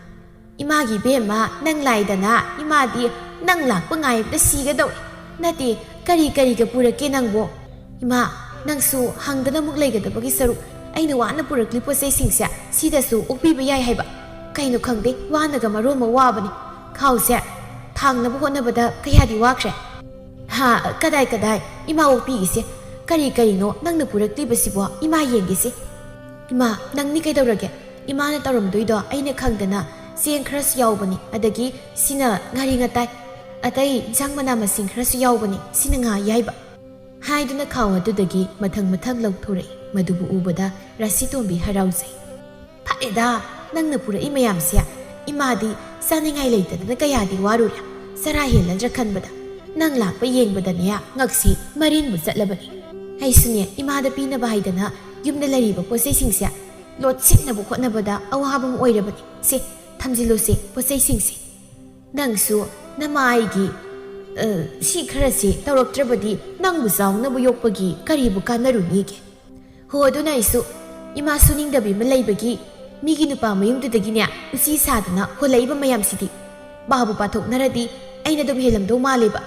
"ꯏꯃꯥꯒꯤ ꯏꯕꯦꯝꯃ, ꯅꯪ ꯂꯥꯏꯗꯅ, ꯏꯃꯥꯗꯤ ꯅꯪ ꯂꯥꯛꯄ ꯉꯥꯏꯕꯗ ꯁꯤꯒꯗꯧꯔꯦ꯫ ꯅꯠꯇꯦ, ꯀꯔꯤ ꯀꯔꯤꯒ ꯄꯨꯔꯛꯀꯦ ꯅꯪꯕꯣ? ꯏꯃꯥ, ꯅꯪꯁꯨ ꯍꯪꯗꯅ ꯑꯃꯨꯛ ꯂꯩꯒꯗꯕꯒꯤ ꯁꯔꯨꯛ ꯑꯩꯅ ꯋꯥꯅ ꯄꯨꯔꯛꯂꯤ ꯄꯣꯠ ꯆꯩꯁꯤꯡꯁꯦ ꯁꯤꯗꯁꯨ ꯑꯣꯛꯄꯤꯕ ꯌꯥꯏ ꯍꯥꯏꯕ꯫ ꯀꯩꯅꯣ ꯈꯪꯗꯦ, ꯋꯥꯅꯒ ꯃꯔꯣꯟ ꯑꯃ ꯋꯥꯕꯅꯤ꯫ ꯈꯥꯎꯁꯦ ꯊꯥꯡꯅꯕ ꯍꯣꯠꯅꯕꯗ ꯀꯌꯥꯗꯤ ꯋꯥꯈ꯭ꯔꯦ꯫" "ꯍꯥ, ꯀꯗꯥꯏ ꯀꯗꯥꯏ, ꯏꯃꯥ ꯑꯣꯛꯄꯤꯒꯤꯁꯦ꯫ ꯀꯔꯤ ꯀꯔꯤꯅꯣ ꯅꯪꯅ ꯄꯨꯔꯛꯂꯤꯕꯁꯤꯕꯣ? ꯏꯃꯥ ꯌꯦꯡꯒꯦꯁꯦ꯫" "ꯏꯃꯥ, ꯅꯪꯅꯤ ꯀꯩꯗꯧꯔꯒꯦ? ꯏꯃꯥꯅ ꯇꯧꯔꯝꯗꯣꯏꯗꯣ ꯑꯩꯅ ꯈꯪꯗꯅ ꯆꯦꯡ ꯈꯔꯁꯨ ꯌꯥꯎꯕꯅꯤ, ꯑꯗꯒꯤ ꯁꯤꯅ ꯉꯥꯔꯤ ꯉꯇꯥꯏ, ꯑꯇꯩ ꯏꯟꯁꯥꯡ ꯃꯅꯥ ꯃꯁꯤꯡ ꯈꯔꯁꯨ ꯌꯥꯎꯕꯅꯤ, ꯁꯤꯅ ꯉꯥ ꯑꯌꯥꯏꯕ꯫" ꯍꯥꯏꯗꯨꯅ ꯈꯥꯎ ꯑꯗꯨꯗꯒꯤ ꯃꯊꯪ ꯃꯊꯪ ꯂꯧꯊꯣꯔꯛꯏ꯫ ꯃꯗꯨꯕꯨ ꯎꯕꯗ ꯔꯥꯁꯤ ꯇꯣꯝꯕꯤ ꯍꯔꯥꯎꯖꯩ꯫ "ꯐꯔꯦꯗ, ꯅꯪꯅ ꯄꯨꯔꯛꯏ ꯃꯌꯥꯝꯁꯦ꯫ ꯏꯃꯥꯗꯤ ꯆꯥꯅꯤꯡꯉꯥꯏ ꯂꯩꯇꯗꯅ ꯀꯌꯥꯗꯤ ꯋꯥꯔꯨꯔꯦ꯫ ꯆꯔꯥ ꯍꯦꯜꯂꯗ꯭ꯔꯥ ꯈꯟꯕꯗ꯫ ꯅꯪ ꯂꯥꯛꯄ ꯌꯦꯡꯕꯗꯅꯦ ꯉꯛꯁꯤ ꯃꯔꯤꯟꯕꯨ ꯆꯠꯂꯕꯅꯤ꯫ ꯑꯩꯁꯨꯅꯦ, ꯏꯃꯥꯗ ꯄꯤꯅꯕ ꯍꯥꯏꯗꯅ ꯌꯨꯝꯗ ꯂꯩꯔꯤꯕ ꯄꯣꯠꯆꯩꯁꯤꯡꯁꯦ ꯂꯣꯠꯁꯤꯟꯅꯕ ꯍꯣꯠꯅꯕꯗ ꯑꯋꯥꯕ ꯑꯃ ꯑꯣꯏꯔꯕꯅꯤ꯫ ꯁꯦ, ꯊꯝꯖꯤꯜꯂꯨꯁꯦ ꯄꯣꯠꯆꯩꯁꯤꯡꯁꯦ꯫ ꯅꯪꯁꯨ ꯅꯃꯥꯏꯒꯤ, ꯑ, ꯁꯤ ꯈꯔꯁꯤ ꯇꯧꯔꯛꯇ꯭ꯔꯕꯗꯤ ꯅꯪꯕꯨ ꯆꯥꯎꯅꯕ ꯌꯣꯛꯄꯒꯤ ꯀꯔꯤꯕꯨ ꯀꯥꯟꯅꯔꯨꯅꯤꯒꯦ? ꯍꯣ, ꯑꯗꯨꯅ ꯑꯩꯁꯨ ꯏꯃꯥ ꯁꯨꯅꯤꯡꯗꯕꯤ ꯑꯃ ꯂꯩꯕꯒꯤ ꯃꯤꯒꯤ ꯅꯨꯄꯥ ꯃꯌꯨꯝꯗꯨꯗꯒꯤꯅꯦ ꯎꯆꯤ ꯁꯥꯗꯅ ꯍꯣꯜꯂꯛꯏꯕ ꯃꯌꯥꯝꯁꯤꯗꯤ꯫ ꯄꯥꯕꯨ ꯄꯥꯊꯣꯛꯅꯔꯗꯤ ꯑꯩꯅ ꯑꯗꯨꯝ ꯍꯦꯜꯂꯝꯗꯧ ꯃꯥꯜꯂꯦꯕ꯫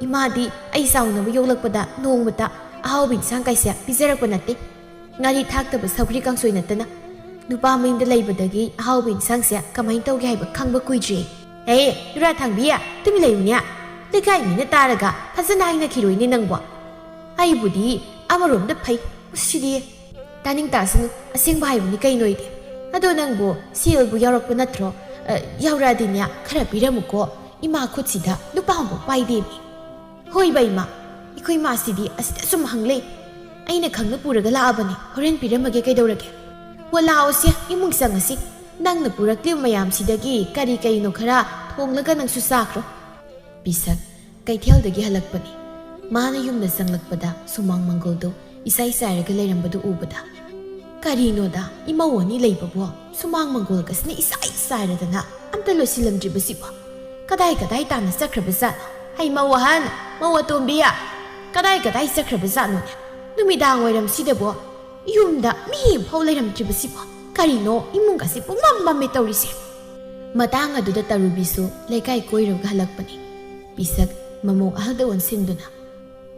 ꯏꯃꯥꯗꯤ ꯑꯩ ꯆꯥꯎꯅꯕ ꯌꯣꯛꯂꯛꯄꯗ ꯅꯣꯡꯃꯇ ꯑꯍꯥꯎꯕ ꯏꯟꯁꯥꯡ ꯀꯥꯏꯁꯦ ꯄꯤꯖꯔꯛꯄ ꯅꯠꯇꯦ꯫ ꯉꯥꯔꯤ ꯊꯥꯛꯇꯕ ꯁꯧꯒ꯭ꯔꯤ ꯀꯥꯡꯁꯣꯏ ꯅꯠꯇꯅ꯫ ꯅꯨꯄꯥ ꯃꯌꯨꯝꯗ ꯂꯩꯕꯗꯒꯤ ꯑꯍꯥꯎꯕ ꯏꯟꯁꯥꯡꯁꯦ ꯀꯃꯥꯏꯅ ꯇꯧꯒꯦ ꯍꯥꯏꯕ ꯈꯪꯕ ꯀꯨꯏꯗ꯭ꯔꯤ꯫ ꯍꯦ, ꯅꯨꯔꯥ ꯊꯥꯡꯕꯤ, ꯇꯨꯃꯤꯟ ꯂꯩꯌꯨꯅꯦ꯫ ꯂꯩꯀꯥꯏ ꯃꯤꯅ ꯇꯥꯔꯒ ꯐꯖꯅ ꯍꯥꯏꯅꯈꯤꯔꯣꯏꯅꯦ ꯅꯪꯕꯣ꯫ ꯑꯩꯕꯨꯗꯤ ꯑꯃꯔꯣꯝꯗ ꯐꯩ꯫ ꯁꯤꯗꯤ ꯇꯥꯅꯤꯡ ꯇꯥꯁꯅꯨ, ꯑꯁꯦꯡꯕ ꯍꯥꯏꯕꯅꯤ ꯀꯩꯅꯣ ꯑꯩꯗꯤ꯫ ꯑꯗꯣ ꯅꯪꯕꯨ ꯁꯦꯜꯕꯨ ꯌꯥꯎꯔꯛꯄ ꯅꯠꯇ꯭ꯔꯣ? ꯑ, ꯌꯥꯎꯔꯛꯑꯗꯤꯅꯦ, ꯈꯔ ꯄꯤꯔꯝꯃꯨꯀꯣ, ꯏꯃꯥ ꯈꯨꯠꯁꯤꯗ ꯂꯨꯄꯥ ꯑꯃꯐꯥꯎ ꯄꯥꯏꯗꯦꯃꯤ꯫ ꯍꯣꯏꯕ ꯏꯃꯥ, ꯑꯩꯈꯣꯏ ꯏꯃꯥꯁꯤꯗꯤ ꯑꯁꯤꯗ ꯁꯨꯝ ꯍꯪꯂꯩ꯫ ꯑꯩꯅ ꯈꯪꯅ ꯄꯨꯔꯒ ꯂꯥꯛꯑꯕꯅꯦ, ꯍꯣꯔꯦꯟ ꯄꯤꯔꯝꯃꯒꯦ ꯀꯩꯗꯧꯔꯒꯦ? ꯍꯣ ꯂꯥꯛꯑꯣꯁꯦ, ꯏꯃꯨꯡ ꯆꯪꯉꯁꯤ꯫ ꯅꯪꯅ ꯄꯨꯔꯛꯂꯤꯕ ꯃꯌꯥꯝꯁꯤꯗꯒꯤ ꯀꯔꯤ ꯀꯔꯤꯅꯣ ꯈꯔ ꯊꯣꯡꯂꯒ ꯅꯪꯁꯨ ꯆꯥꯈ꯭ꯔꯣ꯫ ꯄꯤꯁꯛ ꯀꯩꯊꯦꯜꯗꯒꯤ ꯍꯜꯂꯛꯄꯅꯤ꯫ ꯃꯥꯅ ꯌꯨꯝꯗ ꯆꯪꯂꯛꯄꯗ ꯁꯨꯃꯥꯡ ꯃꯪꯒꯣꯜꯗꯨ ꯏꯁꯥꯏ ꯆꯥꯏꯔꯒ ꯂꯩꯔꯝꯕꯗꯨ ꯎꯕꯗ, "ꯀꯔꯤꯅꯣꯗ, ꯏꯃꯧ ꯑꯅꯤ ꯂꯩꯕꯕꯨ ꯁꯨꯃꯥꯡ ꯃꯪꯒꯣꯜꯒꯁꯤꯅ ꯏꯁꯥꯏ ꯆꯥꯏꯔꯗꯅ ꯑꯝꯇ ꯂꯣꯏꯁꯤꯜꯂꯝꯗ꯭ꯔꯤꯕꯁꯤꯕꯣ? ꯀꯗꯥꯏ ꯀꯗꯥꯏ ꯇꯥꯅ ꯆꯠꯈ꯭ꯔꯕꯖꯥꯠꯅꯣ? ꯍꯩ ꯃꯧ ꯑꯍꯟ, ꯃꯧ ꯑꯇꯣꯝꯕꯤ, ꯀꯗꯥꯏ ꯀꯗꯥꯏ ꯆꯠꯈ꯭ꯔꯕꯖꯥꯠꯅꯣꯅꯦ? ꯅꯨꯃꯤꯗꯥꯡ ꯋꯥꯏꯔꯝꯁꯤꯗꯕꯨ ꯌꯨꯝꯗ ꯃꯤ ꯑꯃꯐꯥꯎ ꯂꯩꯔꯝꯗ꯭ꯔꯤꯕꯁꯤꯕꯣ? ꯀꯔꯤꯅꯣ ꯏꯃꯨꯡꯒꯁꯤ ꯄꯨꯝꯃꯝ ꯃꯝꯃꯦ ꯇꯧꯔꯤꯁꯦ?" ꯃꯇꯥꯡ ꯑꯗꯨꯗ ꯇꯔꯨꯕꯤꯁꯨ ꯂꯩꯀꯥꯏ ꯀꯣꯏꯔꯨꯔꯒ ꯍꯜꯂꯛꯄꯅꯤ꯫ ꯄꯤꯁꯛ ꯃꯃꯧ ꯑꯍꯜꯗ ꯑꯣꯟꯁꯤꯟꯗꯨꯅ,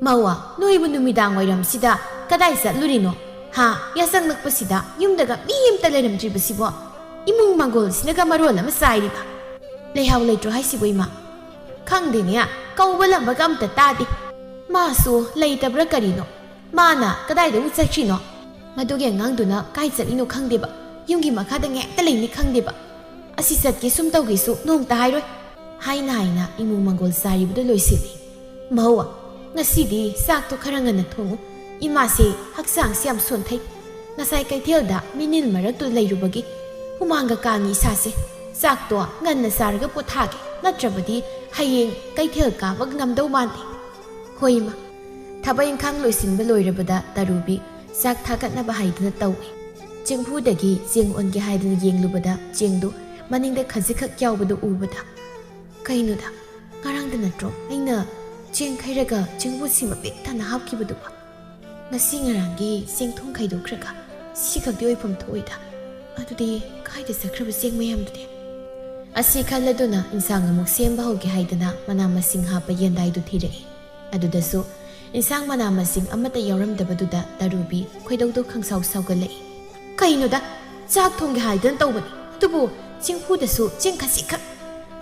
"ꯃꯧ, ꯅꯣꯏꯕꯨ ꯅꯨꯃꯤꯗꯥꯡ ꯋꯥꯏꯔꯝꯁꯤꯗ ꯀꯗꯥꯏ ꯆꯠꯂꯨꯔꯤꯅꯣ? ꯍꯥ? ꯌꯥꯆꯪꯂꯛꯄꯁꯤꯗ ꯌꯨꯝꯗꯒ ꯃꯤ ꯑꯃꯇ ꯂꯩꯔꯝꯗ꯭ꯔꯤꯕꯁꯤꯕꯣ? ꯏꯃꯨꯡ ꯃꯪꯒꯣꯜꯁꯤꯅꯒ ꯃꯔꯣꯜ ꯑꯃ ꯆꯥꯏꯔꯤꯕ꯫ ꯂꯩꯍꯥꯎ ꯂꯩꯇ꯭ꯔꯣ ꯍꯥꯏꯁꯤꯕꯨ ꯏꯃꯥ? ꯈꯪꯗꯦꯅꯦ, ꯀꯧꯕ ꯂꯝꯕꯒ ꯑꯝꯇ ꯇꯥꯗꯦ꯫ ꯃꯥꯁꯨ ꯂꯩꯇꯕ꯭ꯔꯥ ꯀꯔꯤꯅꯣ? ꯃꯥꯅ ꯀꯗꯥꯏꯗ ꯑꯃꯨꯛ ꯆꯠꯈ꯭ꯔꯤꯅꯣ? ꯃꯗꯨꯒꯤ ꯑꯉꯥꯡꯗꯨꯅ ꯀꯥꯏ ꯆꯠꯂꯤꯅꯣ ꯈꯪꯗꯦꯕ, ꯌꯨꯝꯒꯤ ꯃꯈꯥꯗ ꯉꯦꯛꯇ ꯂꯩꯅꯤ ꯈꯪꯗꯦꯕ꯫ ꯑꯁꯤ ꯆꯠꯀꯦ ꯁꯨꯝ ꯇꯧꯒꯦꯁꯨ ꯅꯣꯡꯇ ꯍꯥꯏꯔꯣꯏ" ꯍꯥꯏꯅ ꯍꯥꯏꯅ ꯏꯃꯨꯡ ꯃꯪꯒꯣꯜ ꯆꯥꯏꯔꯤꯕꯗꯨ ꯂꯣꯏꯁꯤꯜꯂꯤ꯫ "ꯃꯧ, ꯉꯁꯤꯗꯤ ꯆꯥꯛꯇꯣ ꯈꯔ ꯉꯟꯅ ꯊꯣꯡꯉꯨ꯫ ꯏꯃꯥꯁꯦ ꯍꯛꯆꯥꯡꯁꯦ ꯌꯥꯝ ꯁꯣꯟꯊꯩ꯫ ꯉꯁꯥꯏ ꯀꯩꯊꯦꯜꯗ ꯃꯤꯅꯤꯜ ꯃꯔꯛꯇꯨ ꯂꯩꯔꯨꯕꯒꯤ ꯍꯨꯃꯥꯡꯒ ꯀꯥꯡꯉꯤ ꯏꯁꯥꯁꯦ꯫ ꯆꯥꯛꯇꯣ ꯉꯟꯅ ꯆꯥꯔꯒ ꯄꯣꯊꯥꯒꯦ, ꯅꯠꯇ꯭ꯔꯕꯗꯤ ꯍꯌꯦꯡ ꯀꯩꯊꯦꯜ ꯀꯥꯕ ꯉꯝꯗꯧ ꯃꯥꯟꯗꯦ꯫" "ꯍꯣꯏ ꯏꯃꯥ꯫" ꯊꯕꯛ ꯏꯪꯈꯥꯡ ꯂꯣꯏꯁꯤꯟꯕ ꯂꯣꯏꯔꯕꯗ ꯇꯔꯨꯕꯤ ꯆꯥꯛ ꯊꯥꯒꯠꯅꯕ ꯍꯥꯏꯗꯨꯅ ꯇꯧꯏ꯫ ꯆꯦꯡꯐꯨꯗꯒꯤ ꯆꯦꯡ ꯑꯣꯟꯒꯦ ꯍꯥꯏꯗꯨꯅ ꯌꯦꯡꯂꯨꯕꯗ ꯆꯦꯡꯗꯨ ꯃꯅꯤꯡꯗ ꯈꯖꯤꯛꯈꯛ ꯌꯥꯎꯕꯗꯨ ꯎꯕꯗ, "ꯀꯩꯅꯣꯗ, ꯉꯔꯥꯡꯗ ꯅꯠꯇ꯭ꯔꯣ ꯑꯩꯅ ꯆꯦꯡ ꯈꯩꯔꯒ ꯆꯦꯡꯐꯨꯁꯤ ꯃꯄꯤꯛ ꯊꯟꯅ ꯍꯥꯞꯈꯤꯕꯗꯨꯕꯣ? ꯉꯁꯤ ꯉꯔꯥꯡꯒꯤ ꯆꯦꯡ ꯊꯣꯡ ꯈꯩꯗꯣꯛꯈ꯭ꯔꯒ ꯁꯤ ꯈꯛꯇꯤ ꯑꯣꯏꯐꯝ ꯊꯣꯛꯏꯗ꯫ ꯑꯗꯨꯗꯤ ꯀꯥꯏꯗ ꯆꯠꯈ꯭ꯔꯕ ꯆꯦꯡ ꯃꯌꯥꯝꯗꯨꯗꯤ? ꯑꯁꯤ ꯈꯜꯂꯗꯨꯅ ꯏꯟꯁꯥꯡ ꯑꯃꯨꯛ ꯁꯦꯝꯕ ꯍꯧꯒꯦ ꯍꯥꯏꯗꯅ ꯃꯅꯥ ꯃꯁꯤꯡ ꯍꯥꯞꯄ ꯌꯦꯟꯗꯥꯏꯗꯨ ꯊꯤꯔꯛꯏ꯫ ꯑꯗꯨꯗꯁꯨ ꯏꯟꯁꯥꯡ ꯃꯅꯥ ꯃꯁꯤꯡ ꯑꯃꯠꯇ ꯌꯥꯎꯔꯝꯗꯕꯗꯨꯗ ꯇꯔꯨꯕꯤ ꯈꯣꯏꯗꯧꯗꯣ ꯈꯪꯁꯥꯎ ꯁꯥꯎꯒꯠꯂꯛꯏ꯫ "ꯀꯩꯅꯣꯗ, ꯆꯥꯛ ꯊꯣꯡꯒꯦ ꯍꯥꯏꯗꯅ ꯇꯧꯕꯅꯤ, ꯑꯗꯨꯕꯨ ꯆꯦꯡꯐꯨꯗꯁꯨ ꯆꯦꯡ ꯈꯖꯤꯛꯈꯛ,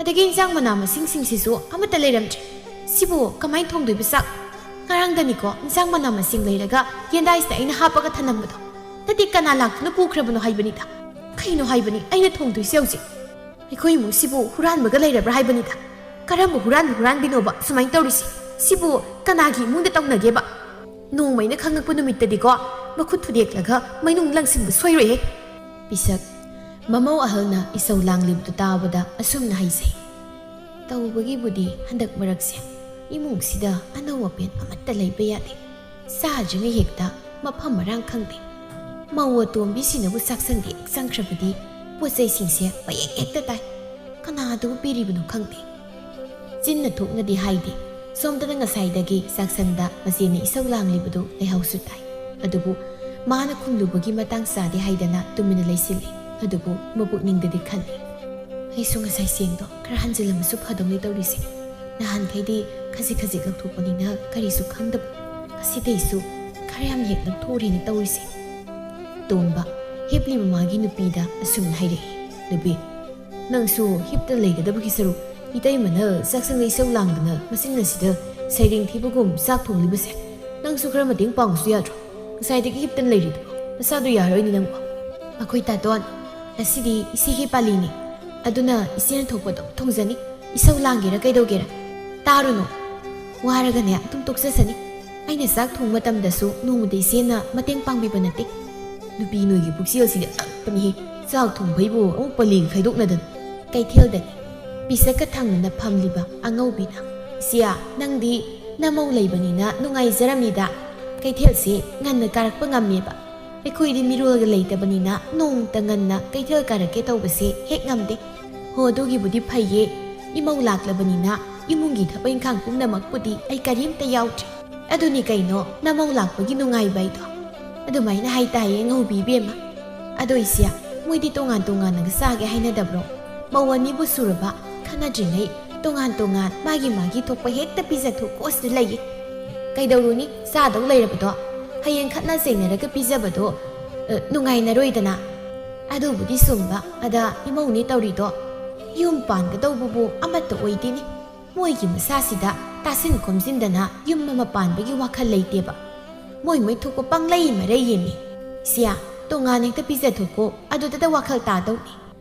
ꯑꯗꯒꯤ ꯏꯟꯁꯥꯡ ꯃꯅꯥ ꯃꯁꯤꯡꯁꯤꯡꯁꯤꯁꯨ ꯑꯃꯠꯇ ꯂꯩꯔꯝꯗ꯭ꯔꯦ꯫ ꯁꯤꯕꯨ ꯀꯃꯥꯏꯅ ꯊꯣꯡꯗꯣꯏꯕ ꯆꯥꯛ? ꯉꯔꯥꯡꯗꯅꯤꯀꯣ ꯏꯟꯁꯥꯡ ꯃꯅꯥ ꯃꯁꯤꯡ ꯂꯩꯔꯒ ꯌꯦꯟꯗꯥꯏꯁꯤꯗ ꯑꯩꯅ ꯍꯥꯞꯄꯒ ꯊꯅꯝꯕꯗꯣ꯫ ꯅꯠꯇꯦ, ꯀꯅꯥ ꯂꯥꯛꯇꯨꯅ ꯄꯨꯈ꯭ꯔꯕꯅꯣ ꯍꯥꯏꯕꯅꯤꯗ꯫ ꯀꯩꯅꯣ ꯍꯥꯏꯕꯅꯤ ꯑꯩꯅ ꯊꯣꯡꯗꯣꯏꯁꯦ ꯍꯧꯖꯤꯛ? ꯑꯩꯈꯣꯏ ꯏꯃꯨꯡꯁꯤꯕꯨ ꯍꯨꯔꯥꯟꯕꯒ ꯂꯩꯔꯕ꯭ꯔꯥ ꯍꯥꯏꯕꯅꯤꯗ꯫ ꯀꯔꯝꯕ ꯍꯨꯔꯥꯟꯕ ꯍꯨꯔꯥꯟꯕꯤꯅꯣꯕ ꯁꯨꯃꯥꯏꯅ ꯇꯧꯔꯤꯁꯦ? ꯁꯤꯕꯨ ꯀꯅꯥꯒꯤ ꯏꯃꯨꯡꯗ ꯇꯧꯅꯒꯦꯕ? ꯅꯣꯡꯃꯩꯅ ꯈꯪꯉꯛꯄ ꯅꯨꯃꯤꯠꯇꯗꯤꯀꯣ, ꯃꯈꯨꯠ ꯊꯨꯗꯦꯛꯂꯒ ꯃꯩꯅꯨꯡ ꯂꯪꯁꯤꯟꯕ ꯁꯣꯏꯔꯣꯏꯍꯦ!" ꯄꯤꯁꯛ ꯃꯃꯧ ꯑꯍꯜꯅ ꯏꯁꯧ ꯂꯥꯡꯂꯤꯕꯗꯨ ꯇꯥꯕꯗ ꯑꯁꯨꯝꯅ ꯍꯥꯏꯖꯩ꯫ "ꯇꯧꯕꯒꯤꯕꯨꯗꯤ ꯍꯟꯗꯛ ꯃꯔꯛꯁꯦ ꯏꯃꯨꯡꯁꯤꯗ ꯑꯅꯧ ꯑꯄꯦꯟ ꯑꯃꯠꯇ ꯂꯩꯕ ꯌꯥꯗꯦ꯫ ꯆꯥꯗ꯭ꯔꯤꯉꯩ ꯍꯦꯛꯇ ꯃꯐꯝ ꯃꯔꯥꯡ ꯈꯪꯗꯦ꯫ ꯃꯧ ꯑꯇꯣꯝꯕꯤꯁꯤꯅꯕꯨ ꯆꯥꯛꯁꯪꯗ ꯍꯦꯛ ꯆꯪꯈ꯭ꯔꯕꯗꯤ ꯄꯣꯠ ꯆꯩꯁꯤꯡꯁꯦ ꯃꯌꯦꯛ ꯍꯦꯛꯇ ꯇꯥꯏ꯫ ꯀꯅꯥꯗꯕꯨ ꯄꯤꯔꯤꯕꯅꯣ ꯈꯪꯗꯦ꯫" ꯆꯤꯟꯅ ꯊꯣꯛꯅꯗꯤ ꯍꯥꯏꯗꯦ꯫ ꯁꯣꯝꯗꯅ ꯉꯁꯥꯏꯗꯒꯤ ꯆꯥꯛꯁꯪꯗ ꯃꯆꯦꯅ ꯏꯁꯧ ꯂꯥꯡꯂꯤꯕꯗꯨ ꯂꯩꯍꯧꯁꯨ ꯇꯥꯏ꯫ ꯑꯗꯨꯕꯨ ꯃꯥꯅ ꯈꯨꯝꯂꯨꯕꯒꯤ ꯃꯇꯥꯡ ꯆꯥꯗꯦ ꯍꯥꯏꯗꯅ ꯇꯨꯃꯤꯟꯅ ꯂꯩꯁꯤꯜꯂꯤ꯫ ꯑꯗꯨꯕꯨ ꯃꯄꯨꯛꯅꯤꯡꯗꯗꯤ ꯈꯜꯂꯤ, "ꯑꯩꯁꯨ ꯉꯁꯥꯏ ꯆꯦꯡꯗꯣ ꯈꯔ ꯍꯟꯖꯤꯜꯂꯝꯃꯁꯨ ꯐꯗꯧꯅꯤ ꯇꯧꯔꯤꯁꯦ꯫ ꯅꯍꯥꯟꯈꯩꯗꯤ ꯈꯖꯤꯛ ꯈꯖꯤꯛ ꯂꯧꯊꯣꯛꯄꯅꯤꯅ ꯀꯔꯤꯁꯨ ꯈꯪꯗꯕ꯫ ꯉꯁꯤꯗꯩꯁꯨ ꯈꯔ ꯌꯥꯝ ꯍꯦꯛ ꯂꯧꯊꯣꯛꯎꯔꯦꯅ ꯇꯧꯔꯤꯁꯦ꯫" ꯇꯣꯝꯕ ꯍꯤꯞꯂꯤꯕ ꯃꯥꯒꯤ ꯅꯨꯄꯤꯗ ꯑꯁꯨꯝꯅ ꯍꯥꯏꯔꯛꯏ, "ꯅꯨꯄꯤ, ꯅꯪꯁꯨ ꯍꯤꯞꯇ ꯂꯩꯒꯗꯕꯒꯤ ꯁꯔꯨꯛ, ꯏꯇꯩꯃꯅ ꯆꯥꯛꯁꯪꯗ ꯏꯁꯧ ꯂꯥꯡꯗꯅ ꯃꯆꯤꯟ ꯑꯁꯤꯗ ꯁꯩꯔꯦꯡ ꯊꯤꯕꯒꯨꯝ ꯆꯥꯛ ꯊꯣꯡꯂꯤꯕꯁꯦ, ꯅꯪꯁꯨ ꯈꯔ ꯃꯇꯦꯡ ꯄꯥꯡꯉꯨꯁꯨ ꯌꯥꯗ꯭ꯔꯣ? ꯉꯁꯥꯏꯗꯒꯤ ꯍꯤꯞꯇꯅ ꯂꯩꯔꯤꯗꯨꯕꯨ ꯅꯁꯥꯗꯣ ꯌꯥꯔꯣꯏꯅꯦ ꯅꯪꯕꯨ꯫" "ꯑꯩꯈꯣꯏ ꯇꯥꯇꯣꯟ, ꯉꯁꯤꯗꯤ ꯏꯆꯦꯒꯤ ꯄꯥꯜꯂꯤꯅꯦ, ꯑꯗꯨꯅ ꯏꯆꯦꯅ ꯊꯣꯛꯄꯗꯣ ꯊꯣꯡꯖꯅꯤ꯫ ꯏꯁꯧ ꯂꯥꯡꯒꯦꯔꯥ ꯀꯩꯗꯧꯒꯦꯔꯥ, ꯇꯥꯔꯨꯅꯨ꯫ ꯋꯥꯔꯒꯅꯦ ꯑꯗꯨꯝ ꯇꯣꯛꯆꯁꯅꯤ꯫ ꯑꯩꯅ ꯆꯥꯛ ꯊꯣꯡꯕ ꯃꯇꯝꯗꯁꯨ ꯅꯣꯡꯃꯗ ꯏꯆꯦꯅ ꯃꯇꯦꯡ ꯄꯥꯡꯕꯤꯕ ꯅꯠꯇꯦ꯫" "ꯅꯨꯄꯤ ꯅꯣꯏꯒꯤ ꯄꯨꯛꯆꯦꯜꯁꯤꯗꯤ ꯑꯉꯛꯄꯅꯤꯍꯦ꯫ ꯆꯥꯛ ꯊꯣꯡꯕꯩꯕꯨ ꯑꯃꯨꯛ ꯄꯜꯂꯤꯒ ꯈꯥꯏꯗꯣꯛꯅꯗꯅ꯫" ꯀꯩꯊꯦꯜꯗꯅꯤ ꯄꯤꯁꯛꯀ ꯊꯪꯅꯅ ꯐꯝꯂꯤꯕ ꯑꯉꯧꯕꯤꯅ, "ꯏꯆꯦ, ꯅꯪꯗꯤ ꯅꯃꯧ ꯂꯩꯕꯅꯤꯅ ꯅꯨꯡꯉꯥꯏꯖꯔꯝꯅꯤꯗ꯫ ꯀꯩꯊꯦꯜꯁꯦ ꯉꯟꯅ ꯀꯥꯔꯛꯄ ꯉꯝꯃꯦꯕ꯫ ꯑꯩꯈꯣꯏꯗꯤ ꯃꯤꯔꯣꯜꯒ ꯂꯩꯇꯕꯅꯤꯅ ꯅꯣꯡꯃꯇ ꯉꯟꯅ ꯀꯩꯊꯦꯜ ꯀꯥꯔꯛꯀꯦ ꯇꯧꯕꯁꯦ ꯍꯦꯛ ꯉꯝꯗꯦ꯫ ꯍꯣ, ꯑꯗꯨꯒꯤꯕꯨꯗꯤ ꯐꯩꯌꯦ꯫ ꯏꯃꯧ ꯂꯥꯛꯂꯕꯅꯤꯅ ꯏꯃꯨꯡꯒꯤ ꯊꯕꯛ ꯏꯪꯈꯥꯡ ꯄꯨꯝꯅꯃꯛꯄꯨꯗꯤ ꯑꯩ ꯀꯔꯤꯝꯇ ꯌꯥꯎꯗ꯭ꯔꯦ꯫ ꯑꯗꯨꯅꯤ ꯀꯩꯅꯣ ꯅꯃꯧ ꯂꯥꯛꯄꯒꯤ ꯅꯨꯡꯉꯥꯏꯕ ꯍꯥꯏꯗꯣ꯫ ꯑꯗꯨꯃꯥꯏꯅ ꯍꯥꯏꯇꯥꯏꯌꯦ ꯉꯧꯕꯤ ꯏꯕꯦꯝꯃ꯫ ꯑꯗꯣ ꯏꯆꯦ, ꯃꯣꯏꯗꯤ ꯇꯣꯉꯥꯟ ꯇꯣꯉꯥꯟꯅꯒ ꯆꯥꯒꯦ ꯍꯥꯏꯅꯗꯕ꯭ꯔꯣ? ꯃꯧ ꯑꯅꯤꯕꯨ ꯁꯨꯔꯕ, ꯈꯠꯅꯗ꯭ꯔꯤꯉꯩ ꯇꯣꯉꯥꯟ ꯇꯣꯉꯥꯟ ꯃꯥꯒꯤ ꯃꯥꯒꯤ ꯊꯣꯛꯄ ꯍꯦꯛꯇ ꯄꯤꯖꯊꯣꯛꯀꯣ ꯁꯤꯗ ꯂꯩꯌꯦ꯫ ꯀꯩꯗꯧꯔꯨꯅꯤ, ꯆꯥꯗꯧ ꯂꯩꯔꯕꯗꯣ? ꯍꯌꯦꯡ ꯈꯠꯅ ꯆꯩꯅꯔꯒ ꯄꯤꯖꯕꯗꯣ, ꯑ, ꯅꯨꯡꯉꯥꯏꯅꯔꯣꯏꯗꯅ꯫ ꯑꯗꯨꯕꯨꯗꯤ ꯆꯨꯝꯕ, ꯑꯗ ꯏꯃꯧꯅꯦ ꯇꯧꯔꯤꯗꯣ꯫ ꯌꯨꯝ ꯄꯥꯟꯒꯗꯧꯕꯕꯨ ꯑꯃꯠꯇ ꯑꯣꯏꯗꯦꯅꯦ꯫ ꯃꯣꯏꯒꯤ ꯃꯁꯥꯁꯤꯗ ꯇꯥꯁꯤꯟ ꯈꯣꯝꯖꯤꯟꯗꯅ ꯌꯨꯝ ꯑꯃ ꯄꯥꯟꯕꯒꯤ ꯋꯥꯈꯜ ꯂꯩꯇꯦꯕ꯫ ꯃꯣꯏ ꯃꯣꯏ ꯊꯣꯛꯄ ꯄꯪꯂꯩ ꯃꯔꯩꯌꯦꯅꯦ꯫ ꯏꯆꯦ, ꯇꯣꯉꯥꯟ ꯍꯦꯛꯇ ꯄꯤꯖꯊꯣꯛꯀꯣ, ꯑꯗꯨꯗꯇ ꯋꯥꯈꯜ ꯇꯥꯗꯧꯅꯤ꯫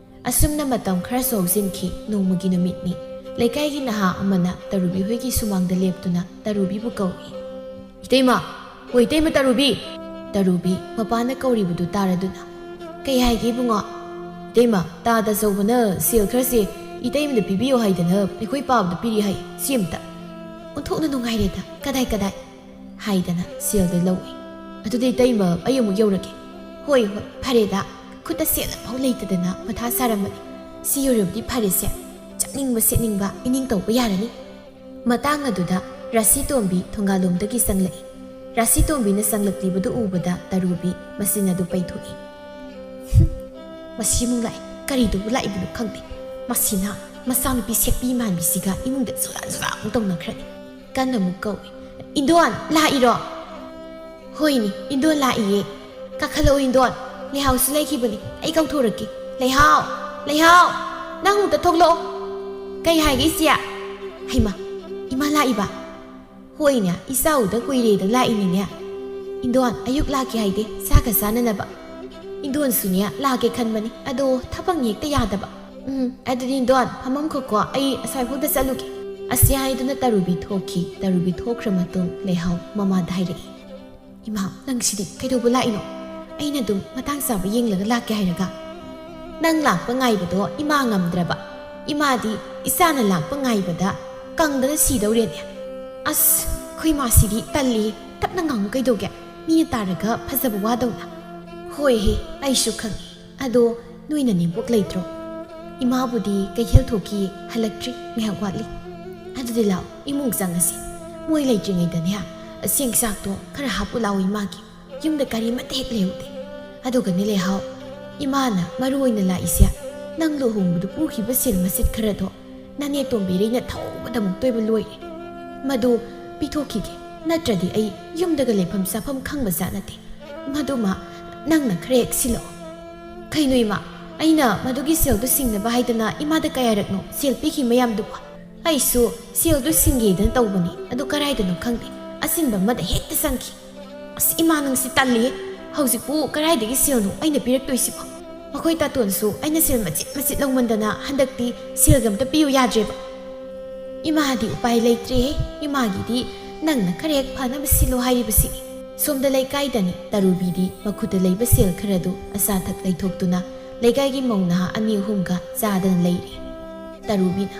ꯑꯁꯨꯝꯅ ꯃꯇꯝ ꯈꯔꯁꯨ ꯍꯧꯖꯤꯟꯈꯤ꯫ ꯅꯣꯡꯃꯒꯤ ꯅꯨꯃꯤꯠꯅꯤ꯫ ꯂꯩꯀꯥꯏꯒꯤ ꯅꯍꯥ ꯑꯃꯅ ꯇꯔꯨꯕꯤ ꯍꯣꯏꯒꯤ ꯁꯨꯃꯥꯡꯗ ꯂꯦꯞꯇꯨꯅ ꯇꯔꯨꯕꯤꯕꯨ ꯀꯧꯏ꯫ "ꯏꯇꯩꯃ! ꯍꯣ ꯏꯇꯩꯃ ꯇꯔꯨꯕꯤ!" ꯇꯔꯨꯕꯤ ꯃꯄꯥꯅ ꯀꯧꯔꯤꯕꯗꯨ ꯇꯥꯔꯗꯨꯅ, "ꯀꯩ ꯍꯥꯏꯒꯦ ꯏꯕꯨꯡꯉꯣ?" "ꯏꯇꯩꯃ, ꯇꯥꯗ ꯑꯆꯧꯕꯅ ꯁꯦꯜ ꯈꯔꯁꯦ ꯏꯇꯩꯃꯗ ꯄꯤꯕꯤꯌꯣ ꯍꯥꯏꯗꯅ ꯑꯩꯈꯣꯏ ꯄꯥꯕꯗ ꯄꯤꯔꯤ ꯍꯥꯏ, ꯁꯤ ꯑꯝꯇ꯫ ꯑꯣꯟꯊꯣꯛꯅ ꯅꯨꯡꯉꯥꯏꯔꯦꯗ, ꯀꯗꯥꯏ ꯀꯗꯥꯏ?" ꯍꯥꯏꯗꯅ ꯁꯦꯜꯗꯨ ꯂꯧꯏ꯫ "ꯑꯗꯨꯗꯤ ꯏꯇꯩꯃ, ꯑꯩ ꯑꯃꯨꯛ ꯌꯧꯔꯒꯦ꯫" "ꯍꯣꯏ ꯍꯣꯏ, ꯐꯔꯦꯗ, ꯈꯨꯠꯇ ꯁꯦꯜ ꯑꯃꯐꯥꯎ ꯂꯩꯇꯗꯅ ꯃꯊꯥ ꯁꯥꯔꯝꯕꯅꯤ꯫ ꯁꯤ ꯌꯧꯔꯕꯗꯤ ꯐꯔꯦꯁꯦ, ꯆꯠꯅꯤꯡꯕ ꯁꯦꯠꯅꯤꯡꯕ ꯏꯅꯤꯡ ꯇꯧꯕ ꯌꯥꯔꯅꯤ꯫" ꯃꯇꯥꯡ ꯑꯗꯨꯗ ꯔꯥꯁꯤꯇꯣꯝꯕꯤ ꯊꯣꯡꯒꯥꯜꯂꯣꯝꯗꯒꯤ ꯆꯪꯂꯛꯏ꯫ ꯔꯥꯁꯤꯇꯣꯝꯕꯤꯅ ꯆꯪꯂꯛꯂꯤꯕꯗꯨ ꯎꯕꯗ ꯇꯔꯨꯕꯤ ꯃꯆꯤꯟ ꯑꯗꯨ ꯄꯩꯊꯣꯛꯏ꯫ "ꯍꯨꯝ, ꯃꯁꯤ ꯑꯃꯨꯛ ꯂꯥꯛꯏ, ꯀꯔꯤꯗꯧꯕ ꯂꯥꯛꯏꯕꯅꯣ ꯈꯪꯗꯦ꯫ ꯃꯁꯤꯅ ꯃꯆꯥꯅꯨꯄꯤ ꯁꯦꯛꯄꯤ ꯃꯥꯟꯕꯤꯁꯤꯒ ꯏꯃꯨꯡꯗ ꯆꯨꯔꯥ ꯆꯨꯔꯥ ꯑꯃꯨꯛ ꯇꯧꯅꯈ꯭ꯔꯅꯤ꯫" ꯀꯟꯅ ꯑꯃꯨꯛ ꯀꯧꯏ꯫ "ꯏꯟꯗꯣꯟ, ꯂꯥꯛꯏꯔꯣ?" "ꯍꯣꯏꯅꯦ, ꯏꯟꯗꯣꯟ ꯂꯥꯛꯏꯌꯦ꯫ ꯀꯥꯈꯠꯂꯛꯑꯣ ꯏꯟꯗꯣꯟ, ꯂꯩꯍꯥꯎꯁꯨ ꯂꯩꯈꯤꯕꯅꯤ, ꯑꯩ ꯀꯧꯊꯣꯔꯛꯀꯦ꯫ ꯂꯩꯍꯥꯎ! ꯂꯩꯍꯥꯎ! ꯅꯪ ꯑꯃꯨꯛꯇ ꯊꯣꯛꯂꯛꯑꯣ꯫" "ꯀꯩ ꯍꯥꯏꯒꯦ ꯏꯆꯦ?" "ꯍꯩꯃꯥ, ꯏꯃꯥ ꯂꯥꯛꯏꯕ?" "ꯍꯣꯏꯅꯦ, ꯏꯆꯥ ꯎꯗ ꯀꯨꯏꯔꯦꯗ ꯂꯥꯛꯏꯅꯤꯅꯦ꯫ ꯏꯟꯗꯣꯟ, ꯑꯌꯨꯛ ꯂꯥꯛꯀꯦ ꯍꯥꯏꯗꯦ, ꯆꯥꯒ ꯆꯥꯅꯅꯕ꯫" "ꯏꯟꯗꯣꯟꯁꯨꯅꯦ ꯂꯥꯛꯀꯦ ꯈꯟꯕꯅꯤ, ꯑꯗꯣ ꯊꯕꯛꯅ ꯍꯦꯛꯇ ꯌꯥꯗꯕ꯫" "ꯎꯝ, ꯑꯗꯨꯗꯤ ꯏꯟꯗꯣꯟ, ꯐꯝꯃꯝꯈꯣꯀꯣ, ꯑꯩ ꯑꯁ꯭ꯋꯥꯏꯐꯥꯎꯗ ꯆꯠꯂꯨꯒꯦ꯫" ꯑꯁꯤ ꯍꯥꯏꯗꯨꯅ ꯇꯔꯨꯕꯤ ꯊꯣꯛꯈꯤ꯫ ꯇꯔꯨꯕꯤ ꯊꯣꯛꯈ꯭ꯔ ꯃꯇꯨꯡ ꯂꯩꯍꯥꯎ ꯃꯃꯥꯗ ꯍꯥꯏꯔꯛꯏ꯫ "ꯏꯃꯥ, ꯅꯪꯁꯤꯗꯤ ꯀꯩꯗꯧꯕ ꯂꯥꯛꯏꯅꯣ? ꯑꯩꯅ ꯑꯗꯨꯝ ꯃꯇꯥꯡ ꯆꯥꯕ ꯌꯦꯡꯂꯒ ꯂꯥꯛꯀꯦ ꯍꯥꯏꯔꯒ꯫ ꯅꯪ ꯂꯥꯛꯄ ꯉꯥꯏꯕꯗꯣ ꯏꯃꯥ ꯉꯝꯗ꯭ꯔꯕ꯫ ꯏꯃꯥꯗꯤ ꯏꯆꯥꯅ ꯂꯥꯛꯄ ꯉꯥꯏꯕꯗ ꯀꯪꯗꯅ ꯁꯤꯗꯧꯔꯦꯅꯦ꯫" "ꯑꯁ, ꯑꯩꯈꯣꯏ ꯃꯥꯁꯤꯗꯤ ꯇꯜꯂꯤ꯫ ꯇꯞꯅ ꯉꯥꯡꯉꯨ ꯀꯩꯗꯧꯒꯦ? ꯃꯤꯅ ꯇꯥꯔꯒ ꯐꯖꯕ ꯋꯥꯗꯧꯅ꯫" "ꯍꯣꯏꯍꯦ, ꯑꯩꯁꯨ ꯈꯪꯉꯤ꯫ ꯑꯗꯣ ꯅꯣꯏ ꯅꯅꯦꯝꯕꯣꯛ ꯂꯩꯇ꯭ꯔꯣ? ꯏꯃꯥꯕꯨꯗꯤ ꯀꯩꯊꯦꯜ ꯊꯣꯛꯈꯤ, ꯍꯜꯂꯛꯇ꯭ꯔꯤ, ꯉꯥꯏꯍꯥꯛ ꯋꯥꯠꯂꯤ꯫" "ꯑꯗꯨꯗꯤ ꯂꯥꯛꯑꯣ, ꯏꯃꯨꯡ ꯆꯪꯉꯁꯤ꯫ ꯃꯣꯏ ꯂꯩꯇ꯭ꯔꯤꯉꯩꯗꯅꯦ, ꯆꯦꯡ ꯆꯥꯛꯇꯣ ꯈꯔ ꯍꯥꯞꯄꯨ ꯂꯥꯛꯑꯣ ꯏꯃꯥꯒꯤ꯫" ꯌꯨꯝꯗ ꯒꯥꯔꯤ ꯑꯃꯠꯇ ꯍꯦꯛ ꯂꯩꯍꯧꯗꯦ꯫ ꯑꯗꯨꯒꯅꯦ ꯂꯩꯍꯥꯎ, ꯏꯃꯥꯅ ꯃꯔꯨ ꯑꯣꯏꯅ ꯂꯥꯛꯏꯁꯦ ꯅꯪ ꯂꯨꯍꯣꯡꯕꯗ ꯄꯨꯈꯤꯕ ꯁꯦꯜ ꯃꯆꯤꯠ ꯈꯔꯗꯣ ꯅꯅꯦ ꯇꯣꯝꯕꯤꯔꯩꯅ ꯊꯧꯕꯗ ꯑꯃꯨꯛ ꯇꯣꯏꯕ ꯂꯣꯏꯔꯦ꯫ ꯃꯗꯨ ꯄꯤꯊꯣꯛꯈꯤꯒꯦ, ꯅꯠꯇ꯭ꯔꯗꯤ ꯑꯩ ꯌꯨꯝꯗꯒ ꯂꯩꯐꯝ ꯆꯥꯐꯝ ꯈꯪꯕ ꯖꯥꯠ ꯅꯠꯇꯦ꯫ ꯃꯗꯨꯃ ꯅꯪꯅ ꯈꯔ ꯍꯦꯛ ꯁꯤꯜꯂꯛꯑꯣ꯫ ꯀꯩꯅꯣ ꯏꯃꯥ, ꯑꯩꯅ ꯃꯗꯨꯒꯤ ꯁꯦꯜꯗꯨ ꯁꯤꯡꯅꯕ ꯍꯥꯏꯗꯅ ꯏꯃꯥꯗ ꯀꯌꯥꯔꯛꯅꯣ ꯁꯦꯜ ꯄꯤꯈꯤ ꯃꯌꯥꯝꯗꯨꯕꯨ? ꯑꯩꯁꯨ ꯁꯦꯜꯗꯨ ꯁꯤꯡꯒꯦꯗꯅ ꯇꯧꯕꯅꯤ, ꯑꯗꯨ ꯀꯗꯥꯏꯗꯅꯣ ꯈꯪꯗꯦ, ꯑꯆꯤꯟꯕ ꯑꯃꯗ ꯍꯦꯛꯇ ꯆꯪꯈꯤ꯫ ꯑꯁ ꯏꯃꯥ, ꯅꯪꯁꯤ ꯇꯜꯂꯤꯌꯦ꯫ ꯍꯧꯖꯤꯛꯄꯨ ꯀꯗꯥꯏꯗꯒꯤ ꯁꯦꯜꯅꯣ ꯑꯩꯅ ꯄꯤꯔꯛꯇꯣꯏꯁꯤꯕꯣ? ꯃꯈꯣꯏ ꯇꯥꯇꯣꯟꯁꯨ ꯑꯩꯅ ꯁꯦꯜ ꯃꯆꯤꯠ ꯃꯆꯤꯠ ꯂꯧꯃꯟꯗꯅ ꯍꯟꯗꯛꯇꯤ ꯁꯦꯜꯒ ꯑꯝꯇ ꯄꯤꯌꯨ ꯌꯥꯗ꯭ꯔꯦꯕ꯫ ꯏꯃꯥꯗꯤ ꯎꯄꯥꯏ ꯂꯩꯇ꯭ꯔꯦꯍꯦ, ꯏꯃꯥꯒꯤꯗꯤ ꯅꯪꯅ ꯈꯔ ꯍꯦꯛ ꯐꯅꯕ ꯁꯤꯜꯂꯣ ꯍꯥꯏꯔꯤꯕꯁꯤꯅꯤ꯫ ꯁꯣꯝꯗ ꯂꯩꯀꯥꯏꯗꯅꯤ ꯇꯔꯨꯕꯤꯗꯤ ꯃꯈꯨꯠꯇ ꯂꯩꯕ ꯁꯦꯜ ꯈꯔꯗꯨ ꯑꯆꯥ ꯑꯊꯛ ꯂꯩꯊꯣꯛꯇꯨꯅ ꯂꯩꯀꯥꯏꯒꯤ ꯃꯧ ꯅꯍꯥ ꯑꯅꯤ ꯑꯍꯨꯝꯒ ꯆꯥꯗꯅ ꯂꯩꯔꯤ꯫ ꯇꯔꯨꯕꯤꯅ,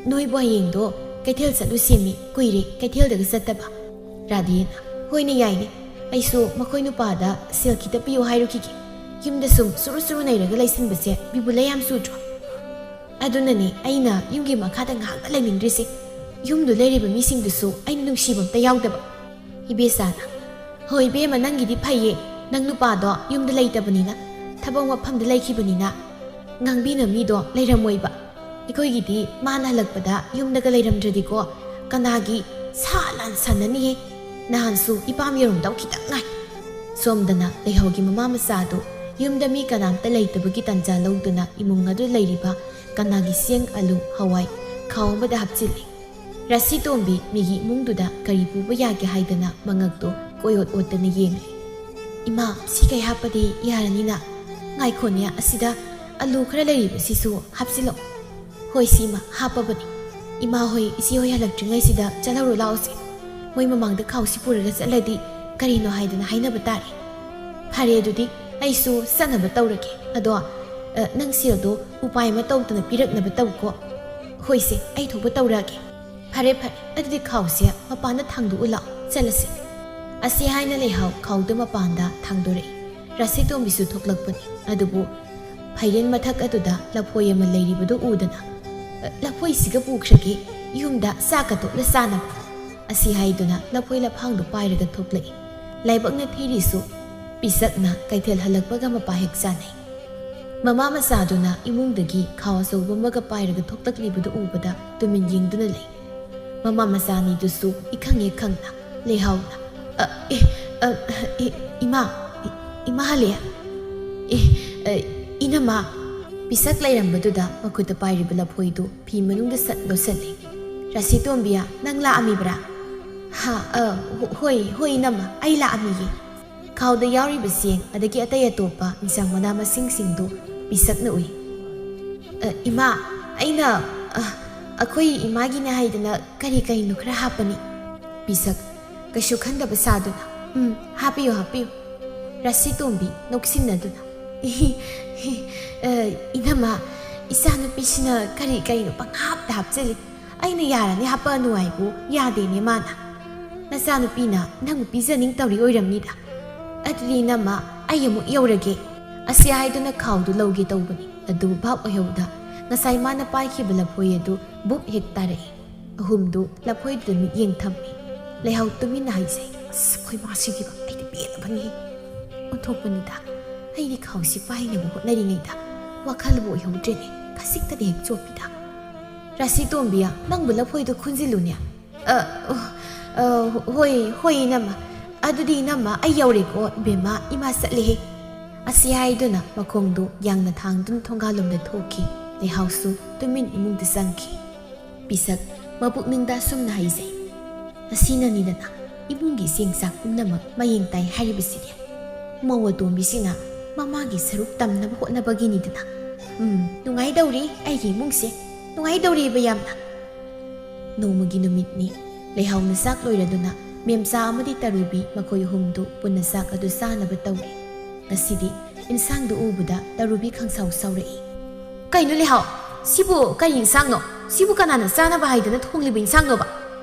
"ꯅꯣꯏꯕꯨ ꯍꯌꯦꯡꯗꯣ ꯀꯩꯊꯦꯜ ꯆꯠꯂꯨꯁꯦꯃꯤ, ꯀꯨꯏꯔꯦ ꯀꯩꯊꯦꯜꯗꯒ ꯆꯠꯇꯕ"꯫ ꯔꯥꯙꯦꯅ, "ꯍꯣꯏꯅꯦ ꯌꯥꯏꯅꯦ, ꯑꯩꯁꯨ ꯃꯈꯣꯏ ꯅꯨꯄꯥꯗ ꯁꯦꯜ ꯈꯤꯇ ꯄꯤꯌꯨ ꯍꯥꯏꯔꯨꯈꯤꯒꯦ꯫ ꯌꯨꯝꯗ ꯁꯨꯝ ꯁꯨꯔꯨ ꯁꯨꯔꯨ ꯅꯩꯔꯒ ꯂꯩꯁꯤꯟꯕꯁꯦ ꯕꯤꯕꯨꯂꯥ ꯌꯥꯝ ꯆꯨꯗ꯭ꯔꯣ? ꯑꯗꯨꯅꯅꯦ ꯑꯩꯅ ꯌꯨꯝꯒꯤ ꯃꯈꯥꯗ ꯉꯥꯏꯍꯥꯛꯇ ꯂꯩꯅꯤꯡꯗ꯭ꯔꯤꯁꯦ꯫ ꯌꯨꯝꯗꯨ ꯂꯩꯔꯤꯕ ꯃꯤꯁꯤꯡꯗꯨꯁꯨ ꯑꯩꯅ ꯅꯨꯡꯁꯤꯕ ꯑꯝꯇ ꯌꯥꯎꯗꯕ"꯫ ꯏꯕꯦꯆꯥꯅ, "ꯍꯣꯏ ꯏꯕꯦꯝꯃ, ꯅꯪꯒꯤꯗꯤ ꯐꯩꯌꯦ, ꯅꯪ ꯅꯨꯄꯥꯗꯣ ꯌꯨꯝꯗ ꯂꯩꯇꯕꯅꯤꯅ, ꯊꯕꯛ ꯃꯐꯝꯗ ꯂꯩꯈꯤꯕꯅꯤꯅ꯫ ꯉꯥꯡꯕꯤꯅ ꯃꯤꯗꯣ ꯂꯩꯔꯝꯃꯣꯏꯕ꯫ ꯑꯩꯈꯣꯏꯒꯤꯗꯤ ꯃꯥꯅ ꯍꯜꯂꯛꯄꯗ ꯌꯨꯝꯗꯒ ꯂꯩꯔꯝꯗ꯭ꯔꯗꯤꯀꯣ, ꯀꯅꯥꯒꯤ ꯁꯥ ꯂꯥꯟ ꯁꯥꯟꯅꯅꯤꯍꯦ꯫ ꯅꯍꯥꯟꯁꯨ ꯏꯄꯥꯝ ꯌꯦꯔꯨꯝꯗꯧ ꯈꯤꯇꯪ ꯉꯥꯏ"꯫ ꯁꯣꯝꯗꯅ ꯂꯩꯍꯧꯒꯤ ꯃꯃꯥ ꯃꯆꯥꯗꯨ ꯌꯨꯝꯗ ꯃꯤ ꯀꯅꯥꯝꯇ ꯂꯩꯇꯕꯒꯤ ꯇꯥꯟꯖꯥ ꯂꯧꯗꯨꯅ ꯏꯃꯨꯡ ꯑꯗꯨ ꯂꯩꯔꯤꯕ ꯀꯅꯥꯒꯤ ꯆꯦꯡ, ꯑꯂꯨ, ꯍꯋꯥꯏ ꯈꯥꯎ ꯑꯃꯗ ꯍꯥꯞꯆꯤꯜꯂꯤ꯫ ꯔꯥꯁꯤ ꯇꯣꯝꯕꯤ ꯃꯤꯒꯤ ꯏꯃꯨꯡꯗꯨꯗ ꯀꯔꯤ ꯄꯨꯕ ꯌꯥꯒꯦ ꯍꯥꯏꯗꯅ ꯃꯉꯛꯇꯣ ꯀꯣꯏ ꯑꯣꯠ ꯑꯣꯠꯇꯅ ꯌꯦꯡꯂꯤ꯫ "ꯏꯃꯥ, ꯁꯤ ꯀꯩ ꯍꯥꯞꯄꯗꯤ ꯌꯥꯔꯅꯤꯅ? ꯉꯥꯏꯈꯣꯅꯦ, ꯑꯁꯤꯗ ꯑꯂꯨ ꯈꯔ ꯂꯩꯔꯤꯕꯁꯤꯁꯨ ꯍꯥꯞꯆꯤꯜꯂꯛꯑꯣ"꯫ "ꯍꯣꯏ, ꯁꯤꯃ ꯍꯥꯞꯄꯕꯅꯤ꯫ ꯏꯃꯥ ꯍꯣꯏ, ꯏꯆꯦ ꯍꯣꯏ ꯍꯜꯂꯛꯇ꯭ꯔꯤꯉꯩꯁꯤꯗ ꯆꯠꯍꯧꯔꯣ ꯂꯥꯛꯑꯣꯁꯦ꯫ ꯃꯣꯏ ꯃꯃꯥꯡꯗ ꯈꯥꯎꯁꯤ ꯄꯨꯔꯒ ꯆꯠꯂꯗꯤ ꯀꯔꯤꯅꯣ ꯍꯥꯏꯗꯅ ꯍꯥꯏꯅꯕ ꯇꯥꯔꯦ꯫ ꯐꯔꯦ, ꯑꯗꯨꯗꯤ ꯑꯩꯁꯨ ꯆꯠꯅꯕ ꯇꯧꯔꯒꯦ꯫ ꯑꯗꯣ, ꯑ, ꯅꯪ ꯁꯦꯜꯗꯣ ꯎꯄꯥꯏ ꯑꯃ ꯇꯧꯗꯅ ꯄꯤꯔꯛꯅꯕ ꯇꯧꯀꯣ"꯫ "ꯍꯣꯏꯁꯦ, ꯑꯩ ꯊꯣꯛꯄ ꯇꯧꯔꯛꯑꯒꯦ"꯫ "ꯐꯔꯦ, ꯐꯔꯦ, ꯑꯗꯨꯗꯤ ꯈꯥꯎꯁꯦ ꯃꯄꯥꯟꯗ ꯊꯥꯡꯗꯣꯛꯎ ꯂꯥꯛꯑꯣ, ꯆꯠꯂꯁꯤ"꯫ ꯑꯁꯤ ꯍꯥꯏꯅ ꯂꯩꯍꯥꯎ ꯈꯥꯎꯗꯨ ꯃꯄꯥꯟꯗ ꯊꯥꯡꯗꯣꯔꯛꯏ꯫ ꯔꯥꯁꯤꯇꯣꯝꯕꯤꯁꯨ ꯊꯣꯛꯂꯛꯄꯅꯤ꯫ ꯑꯗꯨꯕꯨ ꯐꯩꯔꯦꯟ ꯃꯊꯛ ꯑꯗꯨꯗ ꯂꯐꯣꯏ ꯑꯃ ꯂꯩꯔꯤꯕꯗꯨ ꯎꯗꯅ, "ꯂꯐꯣꯏꯁꯤꯒ ꯄꯨꯈ꯭ꯔꯒꯦ, ꯌꯨꯝꯗ ꯆꯥꯛꯀ ꯇꯣꯠꯂ ꯆꯥꯅꯕ"꯫ ꯑꯁꯤ ꯍꯥꯏꯗꯨꯅ ꯂꯐꯣꯏ ꯂꯐꯥꯡꯗꯨ ꯄꯥꯏꯔꯒ ꯊꯣꯛꯂꯛꯏ꯫ ꯂꯥꯏꯕꯛꯅ ꯊꯤꯔꯤꯁꯨ, ꯄꯤꯁꯛꯅ ꯀꯩꯊꯦꯜ ꯍꯜꯂꯛꯄꯒ ꯃꯄꯥ ꯍꯦꯛ ꯆꯥꯅꯩ꯫ ꯃꯃꯥ ꯃꯆꯥꯗꯨꯅ ꯏꯃꯨꯡꯗꯒꯤ ꯈꯥꯎ ꯑꯆꯧꯕ ꯑꯃꯒ ꯄꯥꯏꯔꯒ ꯊꯣꯛꯂꯛꯂꯤꯕꯗꯨ ꯎꯕꯗ ꯇꯨꯃꯤꯟ ꯌꯦꯡꯗꯨꯅ ꯂꯩ꯫ ꯃꯃꯥ ꯃꯆꯥꯅꯤꯗꯨꯁꯨ ꯏꯈꯪ ꯍꯦꯛ ꯈꯪꯅ ꯂꯩꯍꯥꯎꯅ, "ꯑ, ꯑꯦ, ꯑ, ꯑꯦ, ꯏꯃꯥ, ꯏ-, ꯏꯃꯥ ꯍꯜꯂꯦ꯫ ꯑꯦ, ꯑ, ꯏꯅꯝꯃ꯫" ꯄꯤꯁꯛ ꯂꯩꯔꯝꯕꯗꯨꯗ ꯃꯈꯨꯠꯇ ꯄꯥꯏꯔꯤꯕ ꯂꯐꯣꯏꯗꯨ ꯐꯤ ꯃꯅꯨꯡꯗ ꯁꯠ ꯂꯣꯠꯁꯤꯜꯂꯤ꯫ "ꯔꯥꯁꯤ ꯇꯣꯝꯕꯤꯌꯥ, ꯅꯪ ꯂꯥꯛꯑꯝꯃꯤꯕ꯭ꯔꯥ?" "ꯍꯥ, ꯑ, ꯍꯣ-, ꯍꯣꯏ, ꯍꯣꯏ ꯏꯅꯝꯃ, ꯑꯩ ꯂꯥꯛꯑꯝꯃꯤꯌꯦ꯫" ꯈꯥꯎꯗ ꯌꯥꯎꯔꯤꯕ ꯆꯦꯡ ꯑꯗꯒꯤ ꯑꯇꯩ ꯑꯇꯣꯞꯄ ꯏꯟꯁꯥꯡ ꯃꯅꯥ ꯃꯁꯤꯡꯁꯤꯡꯗꯨ ꯄꯤꯁꯛꯅ ꯎꯏ꯫ "ꯑ, ꯏꯃꯥ, ꯑꯩꯅ, ꯑ, ꯑꯩꯈꯣꯏ ꯏꯃꯥꯒꯤꯅꯦ ꯍꯥꯏꯗꯅ ꯀꯔꯤ ꯀꯔꯤꯅꯣ ꯈꯔ ꯍꯥꯞꯄꯅꯤ꯫" ꯄꯤꯁꯛ ꯀꯩꯁꯨ ꯈꯟꯗꯕ ꯁꯥꯗꯨꯅ, "ꯎꯝ, ꯍꯥꯞꯄꯤꯌꯨ, ꯍꯥꯞꯄꯤꯌꯨ꯫" ꯔꯥꯁꯤ ꯇꯣꯝꯕꯤ ꯅꯣꯛꯁꯤꯟꯅꯗꯨꯅ, "ꯑ, ꯏꯅꯝꯃ, ꯏꯆꯥꯅꯨꯄꯤꯁꯤꯅ ꯀꯔꯤ ꯀꯔꯤꯅꯣ ꯄꯪꯍꯥꯞꯇ ꯍꯥꯞꯆꯜꯂꯤ꯫ ꯑꯩꯅ ꯌꯥꯔꯅꯤ ꯍꯥꯄꯛꯑꯅꯨ ꯍꯥꯏꯕꯨ ꯌꯥꯗꯦꯅꯦ ꯃꯥꯅ꯫ ꯅꯆꯥꯅꯨꯄꯤꯅ ꯅꯪꯕꯨ ꯄꯤꯖꯅꯤꯡ ꯇꯧꯔꯤ ꯑꯣꯏꯔꯝꯅꯤꯗ꯫ ꯑꯗꯨꯗꯤ ꯏꯅꯝꯃ, ꯑꯩ ꯑꯃꯨꯛ ꯌꯧꯔꯒꯦ꯫" ꯑꯁꯤ ꯍꯥꯏꯗꯨꯅ ꯈꯥꯎꯗꯨ ꯂꯧꯒꯦ ꯇꯧꯕꯅꯤ, ꯑꯗꯨꯕꯨ ꯚꯥꯞ ꯑꯣꯏꯍꯧꯗ ꯉꯁꯥꯏ ꯃꯥꯅ ꯄꯥꯏꯈꯤꯕ ꯂꯐꯣꯏ ꯑꯗꯨ ꯕꯨꯞ ꯍꯦꯛ ꯇꯥꯔꯛꯏ꯫ ꯑꯍꯨꯝꯗꯨ ꯂꯐꯣꯏꯗꯨꯗ ꯃꯤꯠꯌꯦꯡ ꯊꯝꯃꯤ꯫ ꯂꯩꯍꯥꯎ ꯇꯨꯃꯤꯟꯅ ꯍꯥꯏꯖꯩ, "ꯑꯁ, ꯑꯩꯈꯣꯏ ꯃꯥꯁꯤꯗꯤꯕ ꯑꯩꯗꯤ ꯄꯦꯜꯂꯕꯅꯤꯍꯦ꯫ ꯑꯣꯟꯊꯣꯛꯄꯅꯤꯗ, ꯑꯩꯗꯤ ꯈꯥꯎꯁꯤ ꯄꯥꯏꯅꯕ ꯍꯣꯠꯅꯔꯤꯉꯩꯗ ꯋꯥꯈꯜꯕꯨ ꯑꯣꯏꯍꯧꯗ꯭ꯔꯦꯅꯦ, ꯈꯖꯤꯛꯇꯗꯤ ꯍꯦꯛ ꯆꯣꯞꯄꯤꯗ꯫ ꯔꯥꯁꯤ ꯇꯣꯝꯕꯤꯌꯥ, ꯅꯪꯕꯨ ꯂꯐꯣꯏꯗꯣ ꯈꯨꯟꯖꯤꯜꯂꯨꯅꯦ꯫" "ꯑ, ꯑꯣ, ꯑ, ꯍꯣꯏ, ꯍꯣꯏ, ꯏꯅꯝꯃ꯫ ꯑꯗꯨꯗꯤ ꯏꯅꯝꯃ, ꯑꯩ ꯌꯧꯔꯦꯀꯣ, ꯏꯕꯦꯝꯃ, ꯏꯃꯥ ꯆꯠꯂꯦꯍꯦ꯫" ꯑꯁꯤ ꯍꯥꯏꯗꯨꯅ ꯃꯈꯣꯡꯗꯨ ꯌꯥꯡꯅ ꯊꯥꯡꯗꯨꯅ ꯊꯣꯡꯒꯥꯜꯂꯣꯝꯗ ꯊꯣꯛꯈꯤ꯫ ꯂꯩꯍꯥꯎꯁꯨ ꯇꯨꯃꯤꯟ ꯏꯃꯨꯡꯗ ꯆꯪꯈꯤ꯫ ꯄꯤꯁꯛ ꯃꯄꯨꯛꯅꯤꯡꯗ ꯑꯁꯨꯝꯅ ꯍꯥꯏꯖꯩ, "ꯑꯁꯤꯅꯅꯤꯗꯅ ꯏꯃꯨꯡꯒꯤ ꯆꯦꯡ ꯆꯥꯛ ꯄꯨꯝꯅꯃꯛ ꯃꯌꯦꯡ ꯇꯥꯏ ꯍꯥꯏꯔꯤꯕꯁꯤꯗꯤ꯫ ꯃꯧ ꯑꯇꯣꯝꯕꯤꯁꯤꯅ ꯃꯃꯥꯒꯤ ꯁꯔꯨꯛ ꯇꯝꯅꯕ ꯍꯣꯠꯅꯕꯒꯤꯅꯤꯗꯅ꯫ ꯎꯝ, ꯅꯨꯡꯉꯥꯏꯗꯧꯔꯤ ꯑꯩꯒꯤ ꯏꯃꯨꯡꯁꯦ, ꯅꯨꯡꯉꯥꯏꯗꯧꯔꯤꯕ ꯌꯥꯝꯅ꯫" ꯅꯣꯡꯃꯒꯤ ꯅꯨꯃꯤꯠꯅꯤ꯫ ꯂꯩꯍꯥꯎꯅ ꯆꯥꯛ ꯂꯣꯏꯔꯗꯨꯅ ꯃꯦꯝꯆꯥ ꯑꯃꯗꯤ ꯇꯔꯨꯕꯤ ꯃꯈꯣꯏ ꯑꯍꯨꯝꯗꯨ ꯄꯨꯟꯅ ꯆꯥꯛ ꯑꯗꯨ ꯆꯥꯅꯕ ꯇꯧꯔꯤ꯫ ꯉꯁꯤꯗꯤ ꯏꯟꯁꯥꯡꯗꯨ ꯎꯕꯗ ꯇꯔꯨꯕꯤ ꯈꯪꯁꯥꯎ ꯁꯥꯎꯔꯛꯏ꯫ "ꯀꯩꯅꯣ ꯂꯩꯍꯥꯎ? ꯁꯤꯕꯨ ꯀꯔꯤ ꯏꯟꯁꯥꯡꯅꯣ? ꯁꯤꯕꯨ ꯀꯅꯥꯅ ꯆꯥꯅꯕ ꯍꯥꯏꯗꯅ ꯊꯣꯡꯂꯤꯕ ꯏꯟꯁꯥꯡꯅꯣꯕ?"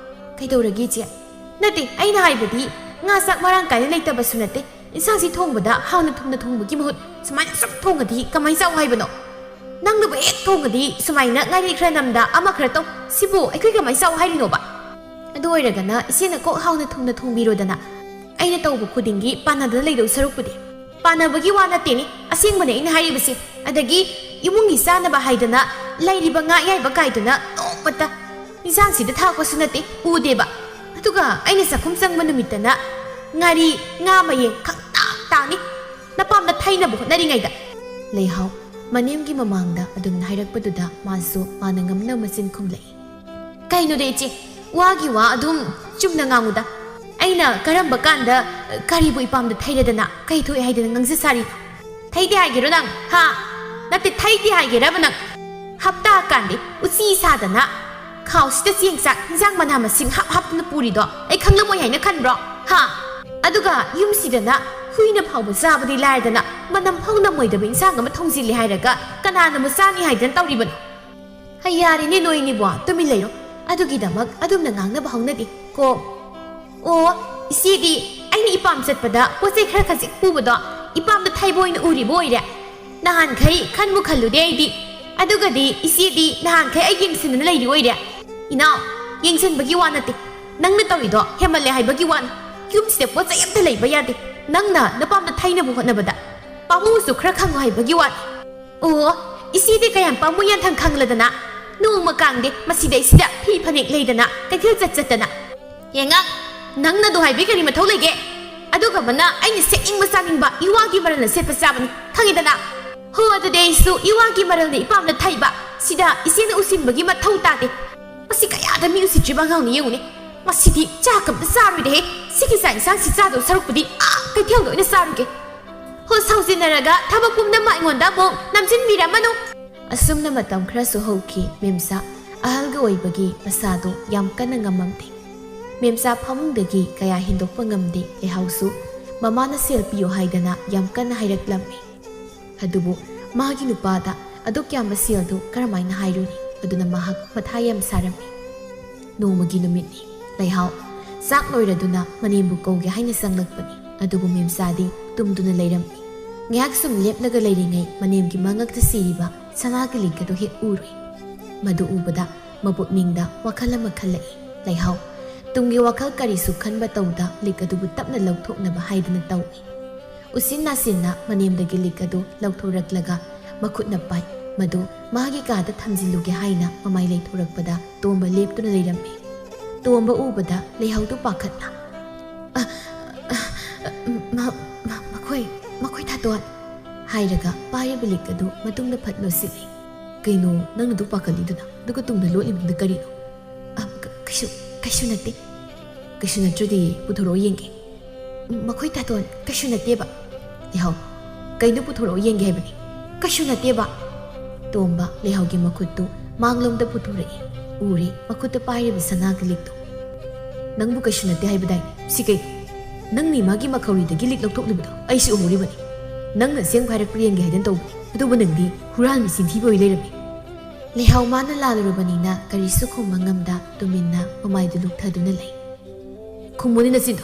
"ꯀꯩꯗꯧꯔꯒꯦ ꯏꯆꯦ?" "ꯅꯠꯇꯦ, ꯑꯩꯅ ꯍꯥꯏꯕꯗꯤ ꯉꯥ ꯆꯥꯛ ꯃꯔꯥꯡ ꯀꯥꯏꯅ ꯂꯩꯇꯕꯁꯨ ꯅꯠꯇꯦ꯫ ꯏꯟꯁꯥꯡꯁꯤ ꯊꯣꯡꯕꯗ ꯍꯥꯎꯅ ꯊꯨꯝꯅ ꯊꯣꯡꯕꯒꯤ ꯃꯍꯨꯠ ꯁꯨꯃꯥꯏꯅ ꯁꯨꯝ ꯊꯣꯡꯉꯗꯤ ꯀꯃꯥꯏꯅ ꯆꯥꯎ ꯍꯥꯏꯕꯅꯣ? ꯅꯪꯅꯕꯨ ꯍꯦꯛ ꯊꯣꯡꯉꯗꯤ ꯁꯨꯃꯥꯏꯅ ꯉꯥꯔꯤ ꯈꯔ ꯅꯝꯗ ꯑꯃ ꯈꯔ ꯇꯧ꯫ ꯁꯤꯕꯨ ꯑꯩꯈꯣꯏ ꯀꯃꯥꯏꯅ ꯆꯥꯎ ꯍꯥꯏꯔꯤꯅꯣꯕ? ꯑꯗꯨ ꯑꯣꯏꯔꯒꯅ ꯏꯆꯦꯅ ꯀꯣꯛ ꯍꯥꯎꯅ ꯊꯨꯝꯅ ꯊꯣꯡꯕꯤꯔꯣꯗꯅ꯫" ꯑꯩꯅ ꯇꯧꯕ ꯈꯨꯗꯤꯡꯒꯤ ꯄꯥꯟꯅꯗꯅ ꯂꯩꯗꯧ ꯁꯔꯨꯛꯄꯨꯗꯤ꯫ ꯄꯥꯟꯅꯕꯒꯤ ꯋꯥ ꯅꯠꯇꯦꯅꯦ, ꯑꯁꯦꯡꯕꯅꯦ ꯑꯩꯅ ꯍꯥꯏꯔꯤꯕꯁꯦ꯫ ꯑꯗꯒꯤ ꯏꯃꯨꯡꯒꯤ ꯆꯥꯅꯕ ꯍꯥꯏꯗꯅ ꯂꯩꯔꯤꯕ ꯉꯥ ꯑꯌꯥꯏꯕ ꯀꯥꯏꯗꯨꯅ ꯅꯣꯡꯃꯇ ꯏꯟꯁꯥꯡꯁꯤꯗ ꯊꯥꯛꯄꯁꯨ ꯅꯠꯇꯦ, ꯎꯗꯦꯕ꯫ ꯑꯗꯨꯒ ꯑꯩꯅ ꯆꯥꯛꯈꯨꯝ ꯆꯪꯕ ꯅꯨꯃꯤꯠꯇꯅ ꯉꯥꯔꯤ, ꯉꯥ ꯃꯌꯦꯡ ꯈꯪꯇꯥꯡ ꯇꯥꯡꯉꯤ꯫ ꯅꯄꯥꯝꯗ ꯊꯩꯅꯕ ꯍꯣꯠꯅꯔꯤꯉꯩꯗ꯫ ꯂꯩꯍꯥꯎ ꯃꯅꯦꯝꯒꯤ ꯃꯃꯥꯡꯗ ꯑꯗꯨꯝ ꯍꯥꯏꯔꯛꯄꯗꯨꯗ ꯃꯥꯁꯨ ꯃꯥꯅ ꯉꯝꯅꯕ ꯃꯆꯤꯟ ꯈꯨꯝꯂꯛꯏ꯫ ꯀꯩꯅꯣꯗ ꯏꯆꯦ, ꯋꯥꯒꯤ ꯋꯥ ꯑꯗꯨꯝ ꯆꯨꯝꯅ ꯉꯥꯡꯉꯨꯗ꯫ ꯑꯩꯅ ꯀꯔꯝꯕ ꯀꯥꯟꯗ ꯀꯔꯤꯕꯨ ꯏꯄꯥꯝꯗ ꯊꯩꯔꯗꯅ ꯀꯩ ꯊꯣꯛꯑꯦ ꯍꯥꯏꯗꯅ ꯉꯥꯡꯖ ꯁꯥꯔꯤ? ꯊꯩꯗꯦ ꯍꯥꯏꯒꯦꯔꯣ ꯅꯪ? ꯍꯥ? ꯅꯠꯇꯦ, ꯊꯩꯗꯦ ꯍꯥꯏꯒꯦꯔꯕ ꯅꯪ? ꯍꯞꯇꯥ ꯀꯥꯟꯗꯤ ꯎꯆꯤ ꯁꯥꯗꯅ ꯈꯥꯎꯁꯤꯗ ꯆꯦꯡ ꯆꯥꯛ ꯏꯟꯁꯥꯡ ꯃꯅꯥ ꯃꯁꯤꯡ ꯍꯥꯞ ꯍꯥꯞꯇꯅ ꯄꯨꯔꯤꯗꯣ ꯑꯩ ꯈꯪꯂꯝꯃꯣꯏ ꯍꯥꯏꯅ ꯈꯟꯕ꯭ꯔꯣ? ꯍꯥ? ꯑꯗꯨꯒ ꯌꯨꯝꯁꯤꯗꯅ ꯍꯨꯏꯅ ꯐꯥꯎꯕ ꯆꯥꯕꯗꯤ ꯂꯥꯏꯔꯗꯅ ꯃꯅꯝ ꯐꯥꯎ ꯅꯝꯃꯣꯏꯗꯕ ꯏꯟꯁꯥꯡ ꯑꯃ ꯊꯣꯡꯖꯤꯜꯂꯤ ꯍꯥꯏꯔꯒ ꯀꯅꯥꯅ ꯑꯃꯨꯛ ꯆꯥꯅꯤ ꯍꯥꯏꯗꯅ ꯇꯧꯔꯤꯕꯅꯣ? ꯍꯩ, ꯌꯥꯔꯦꯅꯦ ꯅꯣꯏꯅꯤꯕꯣ, ꯇꯨꯃꯤꯟ ꯂꯩꯔꯣ꯫ ꯑꯗꯨꯒꯤꯗꯃꯛ ꯑꯗꯨꯝꯅ ꯉꯥꯡꯅꯕ ꯍꯧꯅꯗꯦ ꯀꯣ꯫ ꯑꯣ, ꯏꯆꯦꯗꯤ ꯑꯩꯅ ꯏꯄꯥꯝ ꯆꯠꯄꯗ ꯄꯣꯠ ꯆꯩ ꯈꯔ ꯈꯖꯤꯛ ꯄꯨꯕꯗꯣ ꯏꯄꯥꯝꯗ ꯊꯩꯕ ꯑꯣꯏꯅ ꯎꯔꯤꯕ ꯑꯣꯏꯔꯦ꯫ ꯅꯍꯥꯟꯈꯩ ꯈꯟꯕꯨ ꯈꯜꯂꯨꯗꯦ ꯑꯩꯗꯤ꯫ ꯑꯗꯨꯒꯗꯤ ꯏꯆꯦꯗꯤ ꯅꯍꯥꯟꯈꯩ ꯑꯩ ꯌꯦꯡꯁꯤꯟꯗꯅ ꯂꯩꯔꯤ ꯑꯣꯏꯔꯦ꯫ ꯏꯅꯥꯎ, ꯌꯦꯡꯁꯤꯟꯕꯒꯤ ꯋꯥ ꯅꯠꯇꯦ꯫ ꯅꯪꯅ ꯇꯧꯔꯤꯗꯣ ꯍꯦꯟꯃꯜꯂꯦ ꯍꯥꯏꯕꯒꯤ ꯋꯥꯅꯤ꯫ ꯌꯨꯝꯁꯤꯗ ꯄꯣꯠ ꯆꯩ ꯑꯝꯇ ꯂꯩꯕ ꯌꯥꯗꯦ꯫ ꯅꯪꯅ ꯅꯄꯥꯝꯗ ꯊꯩꯅꯕ ꯍꯣꯠꯅꯕꯗ ꯄꯥꯃꯨꯁꯨ ꯈꯔ ꯈꯪꯉꯨ ꯍꯥꯏꯕꯒꯤ ꯋꯥꯅꯤ꯫ ꯑꯣ, ꯏꯆꯦꯗꯤ ꯀꯌꯥꯝ ꯄꯥꯝꯃꯨ ꯌꯥꯟꯊꯪ ꯈꯪꯂꯗꯅ ꯅꯣꯡꯃ ꯀꯥꯡꯗꯦ ꯃꯁꯤꯗꯩꯁꯤꯗ ꯐꯤ ꯐꯅꯦꯛ ꯂꯩꯗꯅ ꯀꯩꯊꯦꯜ ꯆꯠ ꯆꯠꯇꯅ꯫ ꯌꯦꯡꯉ, ꯅꯪꯅ ꯑꯗꯨ ꯍꯥꯏꯕꯤ ꯀꯔꯤ ꯃꯊꯧ ꯂꯩꯒꯦ? ꯑꯗꯨꯒꯨꯝꯕꯅ ꯑꯩꯅ ꯁꯦꯠꯅꯤꯡꯕ ꯆꯥꯅꯤꯡꯕ ꯏꯋꯥꯒꯤ ꯃꯔꯜꯅ ꯁꯦꯠꯄ ꯆꯥꯕꯅꯤ, ꯈꯪꯉꯤꯗꯅ? ꯍꯣ, ꯑꯗꯨꯗꯤ ꯑꯩꯁꯨ ꯏꯋꯥꯒꯤ ꯃꯔꯜꯅ ꯏꯄꯥꯝꯅ ꯊꯩꯕ ꯁꯤꯗ ꯏꯆꯦꯅ ꯎꯁꯤꯟꯕꯒꯤ ꯃꯊꯧ ꯇꯥꯗꯦ꯫ ꯃꯁꯤ ꯀꯌꯥꯗ ꯃꯤ ꯎꯁꯤꯠꯇ꯭ꯔꯤꯕ ꯑꯉꯥꯡꯅꯤ ꯌꯦꯡꯉꯨꯅꯦ꯫ ꯃꯁꯤꯗꯤ ꯆꯥꯛ ꯑꯝꯇ ꯆꯥꯔꯣꯏꯗꯦꯍꯦ꯫ ꯁꯤꯒꯤ ꯆꯥꯛ ꯏꯟꯁꯥꯡꯁꯤ ꯆꯥꯗꯧ ꯁꯔꯨꯛꯄꯨꯗꯤ ꯑꯥ ꯀꯩꯊꯦꯜꯗ ꯑꯣꯏꯅ ꯆꯥꯔꯨꯒꯦ꯫ ꯍꯣ, ꯁꯥꯎꯖꯤꯟꯅꯔꯒ ꯊꯕꯛ ꯄꯨꯝꯅꯃꯛ ꯑꯩꯉꯣꯟꯗ ꯑꯃꯨꯛ ꯅꯝꯁꯤꯟꯕꯤꯔꯝꯃꯅꯨ꯫ ꯑꯁꯨꯝꯅ ꯃꯇꯝ ꯈꯔꯁꯨ ꯍꯧꯈꯤ꯫ ꯃꯦꯝꯆꯥ ꯑꯍꯜꯒ ꯑꯣꯏꯕꯒꯤ ꯃꯁꯥꯗꯨ ꯌꯥꯝ ꯀꯟꯅ ꯉꯝꯃꯝꯗꯦ꯫ ꯃꯦꯝꯆꯥ ꯐꯃꯨꯡꯗꯒꯤ ꯀꯌꯥ ꯍꯦꯟꯗꯣꯛꯄ ꯉꯝꯗꯦ꯫ ꯂꯩꯍꯥꯎꯁꯨ ꯃꯃꯥꯅ ꯁꯦꯜ ꯄꯤꯌꯨ ꯍꯥꯏꯗꯅ ꯌꯥꯝ ꯀꯟꯅ ꯍꯥꯏꯔꯛꯂꯝꯃꯤ꯫ ꯑꯗꯨꯕꯨ ꯃꯥꯒꯤ ꯅꯨꯄꯥꯗ ꯑꯗꯨꯛ ꯌꯥꯝꯕ ꯁꯦꯜꯗꯨ ꯀꯔꯝꯍꯥꯏꯅ ꯍꯥꯏꯔꯨꯅꯤ? ꯑꯗꯨꯅ ꯃꯍꯥꯛ ꯃꯊꯥ ꯌꯥꯝ ꯁꯥꯔꯝꯃꯤ꯫ ꯅꯣꯡꯃꯒꯤ ꯅꯨꯃꯤꯠꯅꯤ꯫ ꯂꯩꯍꯥꯎ ꯆꯥꯛ ꯂꯣꯏꯔꯗꯨꯅ ꯃꯅꯦꯝꯕꯨ ꯀꯧꯒꯦ ꯍꯥꯏꯅ ꯆꯪꯂꯛꯄꯅꯤ꯫ ꯑꯗꯨꯕꯨ ꯃꯦꯝꯆꯥꯗꯤ ꯇꯨꯝꯗꯨꯅ ꯂꯩꯔꯝꯃꯤ꯫ ꯉꯥꯏꯍꯥꯛ ꯁꯨꯝ ꯂꯦꯞꯂꯒ ꯂꯩꯔꯤꯉꯩ ꯃꯅꯦꯝꯒꯤ ꯃꯉꯛꯇ ꯁꯤꯔꯤꯕ ꯁꯅꯥꯒꯤ ꯂꯤꯛ ꯑꯗꯨ ꯍꯦꯛ ꯎꯔꯨꯏ꯫ ꯃꯗꯨ ꯎꯕꯗ ꯃꯄꯨꯛꯅꯤꯡꯗ ꯋꯥꯈꯜ ꯑꯃ ꯈꯜꯂꯛꯏ꯫ ꯂꯩꯍꯥꯎ ꯇꯨꯡꯒꯤ ꯋꯥꯈꯜ ꯀꯔꯤꯁꯨ ꯈꯟꯕ ꯇꯧꯗ ꯂꯤꯛ ꯑꯗꯨꯕꯨ ꯇꯞꯅ ꯂꯧꯊꯣꯛꯅꯕ ꯍꯥꯏꯗꯨꯅ ꯇꯧꯏ꯫ ꯎꯁꯤꯟ ꯅꯥꯁꯤꯟꯅ ꯃꯅꯦꯝꯗꯒꯤ ꯂꯤꯛ ꯑꯗꯨ ꯂꯧꯊꯣꯔꯛꯂꯒ ꯃꯈꯨꯠꯅ ꯄꯥꯏ꯫ ꯃꯗꯨ ꯃꯥꯒꯤ ꯀꯥꯗ ꯊꯝꯖꯤꯜꯂꯨꯒꯦ ꯍꯥꯏꯅ ꯃꯃꯥꯏ ꯂꯩꯊꯣꯔꯛꯄꯗ ꯇꯣꯝꯕ ꯂꯦꯞꯇꯨꯅ ꯂꯩꯔꯝꯃꯤ꯫ ꯇꯣꯝꯕ ꯎꯕꯗ ꯂꯩꯍꯧꯗꯨ ꯄꯥꯈꯠꯅ, "ꯑ, ꯑ, ꯑ, ꯃ-, ꯃ-, ꯃꯈꯣꯏ, ꯃꯈꯣꯏ ꯊꯥꯗꯣꯛ!" ꯍꯥꯏꯔꯒ ꯄꯥꯏꯔꯤꯕ ꯂꯤꯛ ꯑꯗꯨ ꯃꯇꯨꯡꯗ ꯐꯠ ꯂꯣꯠꯁꯤꯜꯂꯤ꯫ "ꯀꯩꯅꯣ ꯅꯪꯅ ꯑꯗꯨ ꯄꯥꯈꯠꯂꯤꯗꯨꯅ? ꯑꯗꯨꯒ ꯇꯨꯡꯗ ꯂꯣꯠꯂꯤꯕꯗꯨꯅ ꯀꯔꯤꯅꯣ?" "ꯑ, ꯀ-, ꯀꯩꯁꯨ, ꯀꯩꯁꯨ ꯅꯠꯇꯦ꯫" "ꯀꯩꯁꯨ ꯅꯠꯇ꯭ꯔꯗꯤ ꯄꯨꯊꯣꯔꯛꯑꯣ ꯌꯦꯡꯒꯦ꯫" "ꯃꯈꯣꯏ ꯊꯥꯗꯣꯛ!" "ꯀꯩꯁꯨ ꯅꯠꯇꯦꯕ꯫" "ꯂꯩꯍꯧ, ꯀꯩꯅꯣ ꯄꯨꯊꯣꯔꯛꯑꯣ ꯌꯦꯡꯒꯦ ꯍꯥꯏꯕꯅꯤ꯫" "ꯀꯩꯁꯨ ꯅꯠꯇꯦꯕ꯫" ꯇꯣꯝꯕ ꯂꯩꯍꯧꯒꯤ ꯃꯈꯨꯠꯇꯨ ꯃꯥꯡꯂꯣꯝꯗ ꯄꯨꯊꯣꯔꯛꯏ꯫ ꯎꯔꯦ ꯃꯈꯨꯠꯇ ꯄꯥꯏꯔꯤꯕ ꯁꯅꯥꯒꯤ ꯂꯤꯛꯇꯨ꯫ "ꯅꯪꯕꯨ ꯀꯩꯁꯨ ꯅꯠꯇꯦ ꯍꯥꯏꯕꯗꯥꯏ? ꯁꯤ ꯀꯩ? ꯅꯪꯅ ꯏꯃꯥꯒꯤ ꯃꯈꯧꯔꯤꯗꯒꯤ ꯂꯤꯛ ꯂꯧꯊꯣꯛꯂꯤꯕꯗꯣ ꯑꯩꯁꯨ ꯎꯍꯧꯔꯤꯕꯅꯤ꯫ ꯅꯪꯅ ꯑꯁꯦꯡꯕ ꯍꯥꯏꯔꯛꯄ꯭ꯔꯥ ꯌꯦꯡꯒꯦ ꯍꯥꯏꯗꯅ ꯇꯧꯕꯅꯤ, ꯑꯗꯨꯕꯨ ꯅꯪꯗꯤ ꯍꯨꯔꯥꯟꯕꯤ ꯆꯤꯟꯊꯤꯕꯤ ꯑꯣꯏ ꯂꯩꯔꯝꯃꯤ꯫" ꯂꯩꯍꯧ ꯃꯥꯅ ꯂꯥꯜꯂꯨꯔꯕꯅꯤꯅ ꯀꯔꯤꯁꯨ ꯈꯨꯝꯕ ꯉꯝꯗ ꯇꯨꯃꯤꯟꯅ ꯃꯃꯥꯏꯗꯨ ꯂꯨꯞꯊꯗꯨꯅ ꯂꯩ꯫ "ꯈꯨꯝꯃꯨꯅꯦ ꯅꯆꯤꯟꯗꯣ꯫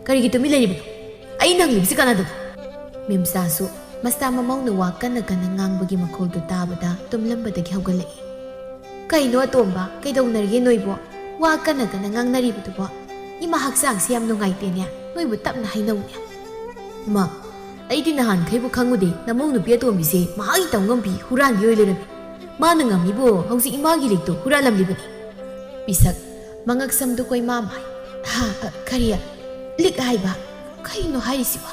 ꯀꯔꯤꯒꯤ ꯇꯨꯃꯤꯟ ꯂꯩꯔꯤꯕꯅꯣ? ꯑꯩꯅ ꯍꯪꯂꯤꯕꯁꯤ ꯀꯅꯥꯗꯅꯣ?" ꯃꯦꯝꯆꯥꯁꯨ ꯃꯆꯥ ꯃꯃꯧꯅ ꯋꯥ ꯀꯟꯅ ꯀꯟꯅ ꯉꯥꯡꯕꯒꯤ ꯃꯈꯣꯜꯗꯨ ꯇꯥꯕꯗ ꯇꯨꯝꯂꯝꯕꯗꯒꯤ ꯍꯧꯒꯠꯂꯛꯏ꯫ "ꯀꯩꯅꯣ ꯑꯇꯣꯝꯕ, ꯀꯩꯗꯧꯅꯔꯒꯦ ꯅꯣꯏꯕꯣ? ꯋꯥ ꯀꯟꯅ ꯀꯟꯅ ꯉꯥꯡꯅꯔꯤꯕꯗꯨꯕꯣ? ꯏꯃꯥ ꯍꯛꯆꯥꯡꯁꯦ ꯌꯥꯝ ꯅꯨꯡꯉꯥꯏꯇꯦꯅꯦ, ꯅꯣꯏꯕꯨ ꯇꯞꯅ ꯍꯥꯏꯅꯧꯅꯦ꯫" "ꯃꯥ, ꯑꯩꯗꯤ ꯅꯍꯥꯟꯈꯩꯕꯨ ꯈꯪꯉꯨꯗꯦ, ꯅꯃꯧ ꯅꯨꯄꯤ ꯑꯇꯣꯝꯕꯤꯁꯦ ꯃꯍꯥꯛꯀꯤ ꯇꯧꯉꯝꯕꯤ ꯍꯨꯔꯥꯟꯕꯤ ꯑꯣꯏ ꯂꯩꯔꯝꯃꯤ꯫ ꯃꯥꯅ ꯉꯝꯃꯤꯕꯨ ꯍꯧꯖꯤꯛ ꯏꯃꯥꯒꯤ ꯂꯤꯛꯇꯨ ꯍꯨꯔꯥꯜꯂꯝꯂꯤꯕꯅꯤ꯫" ꯄꯤꯁꯛ ꯃꯉꯛ ꯁꯝꯗꯨ ꯀꯣꯏꯃꯥꯝ ꯍꯥꯏ꯫ "ꯍꯥ, ꯑ, ꯀꯔꯤ? ꯂꯤꯛ ꯍꯥꯏꯕ? ꯀꯩꯅꯣ ꯍꯥꯏꯔꯤꯁꯤꯕꯣ?"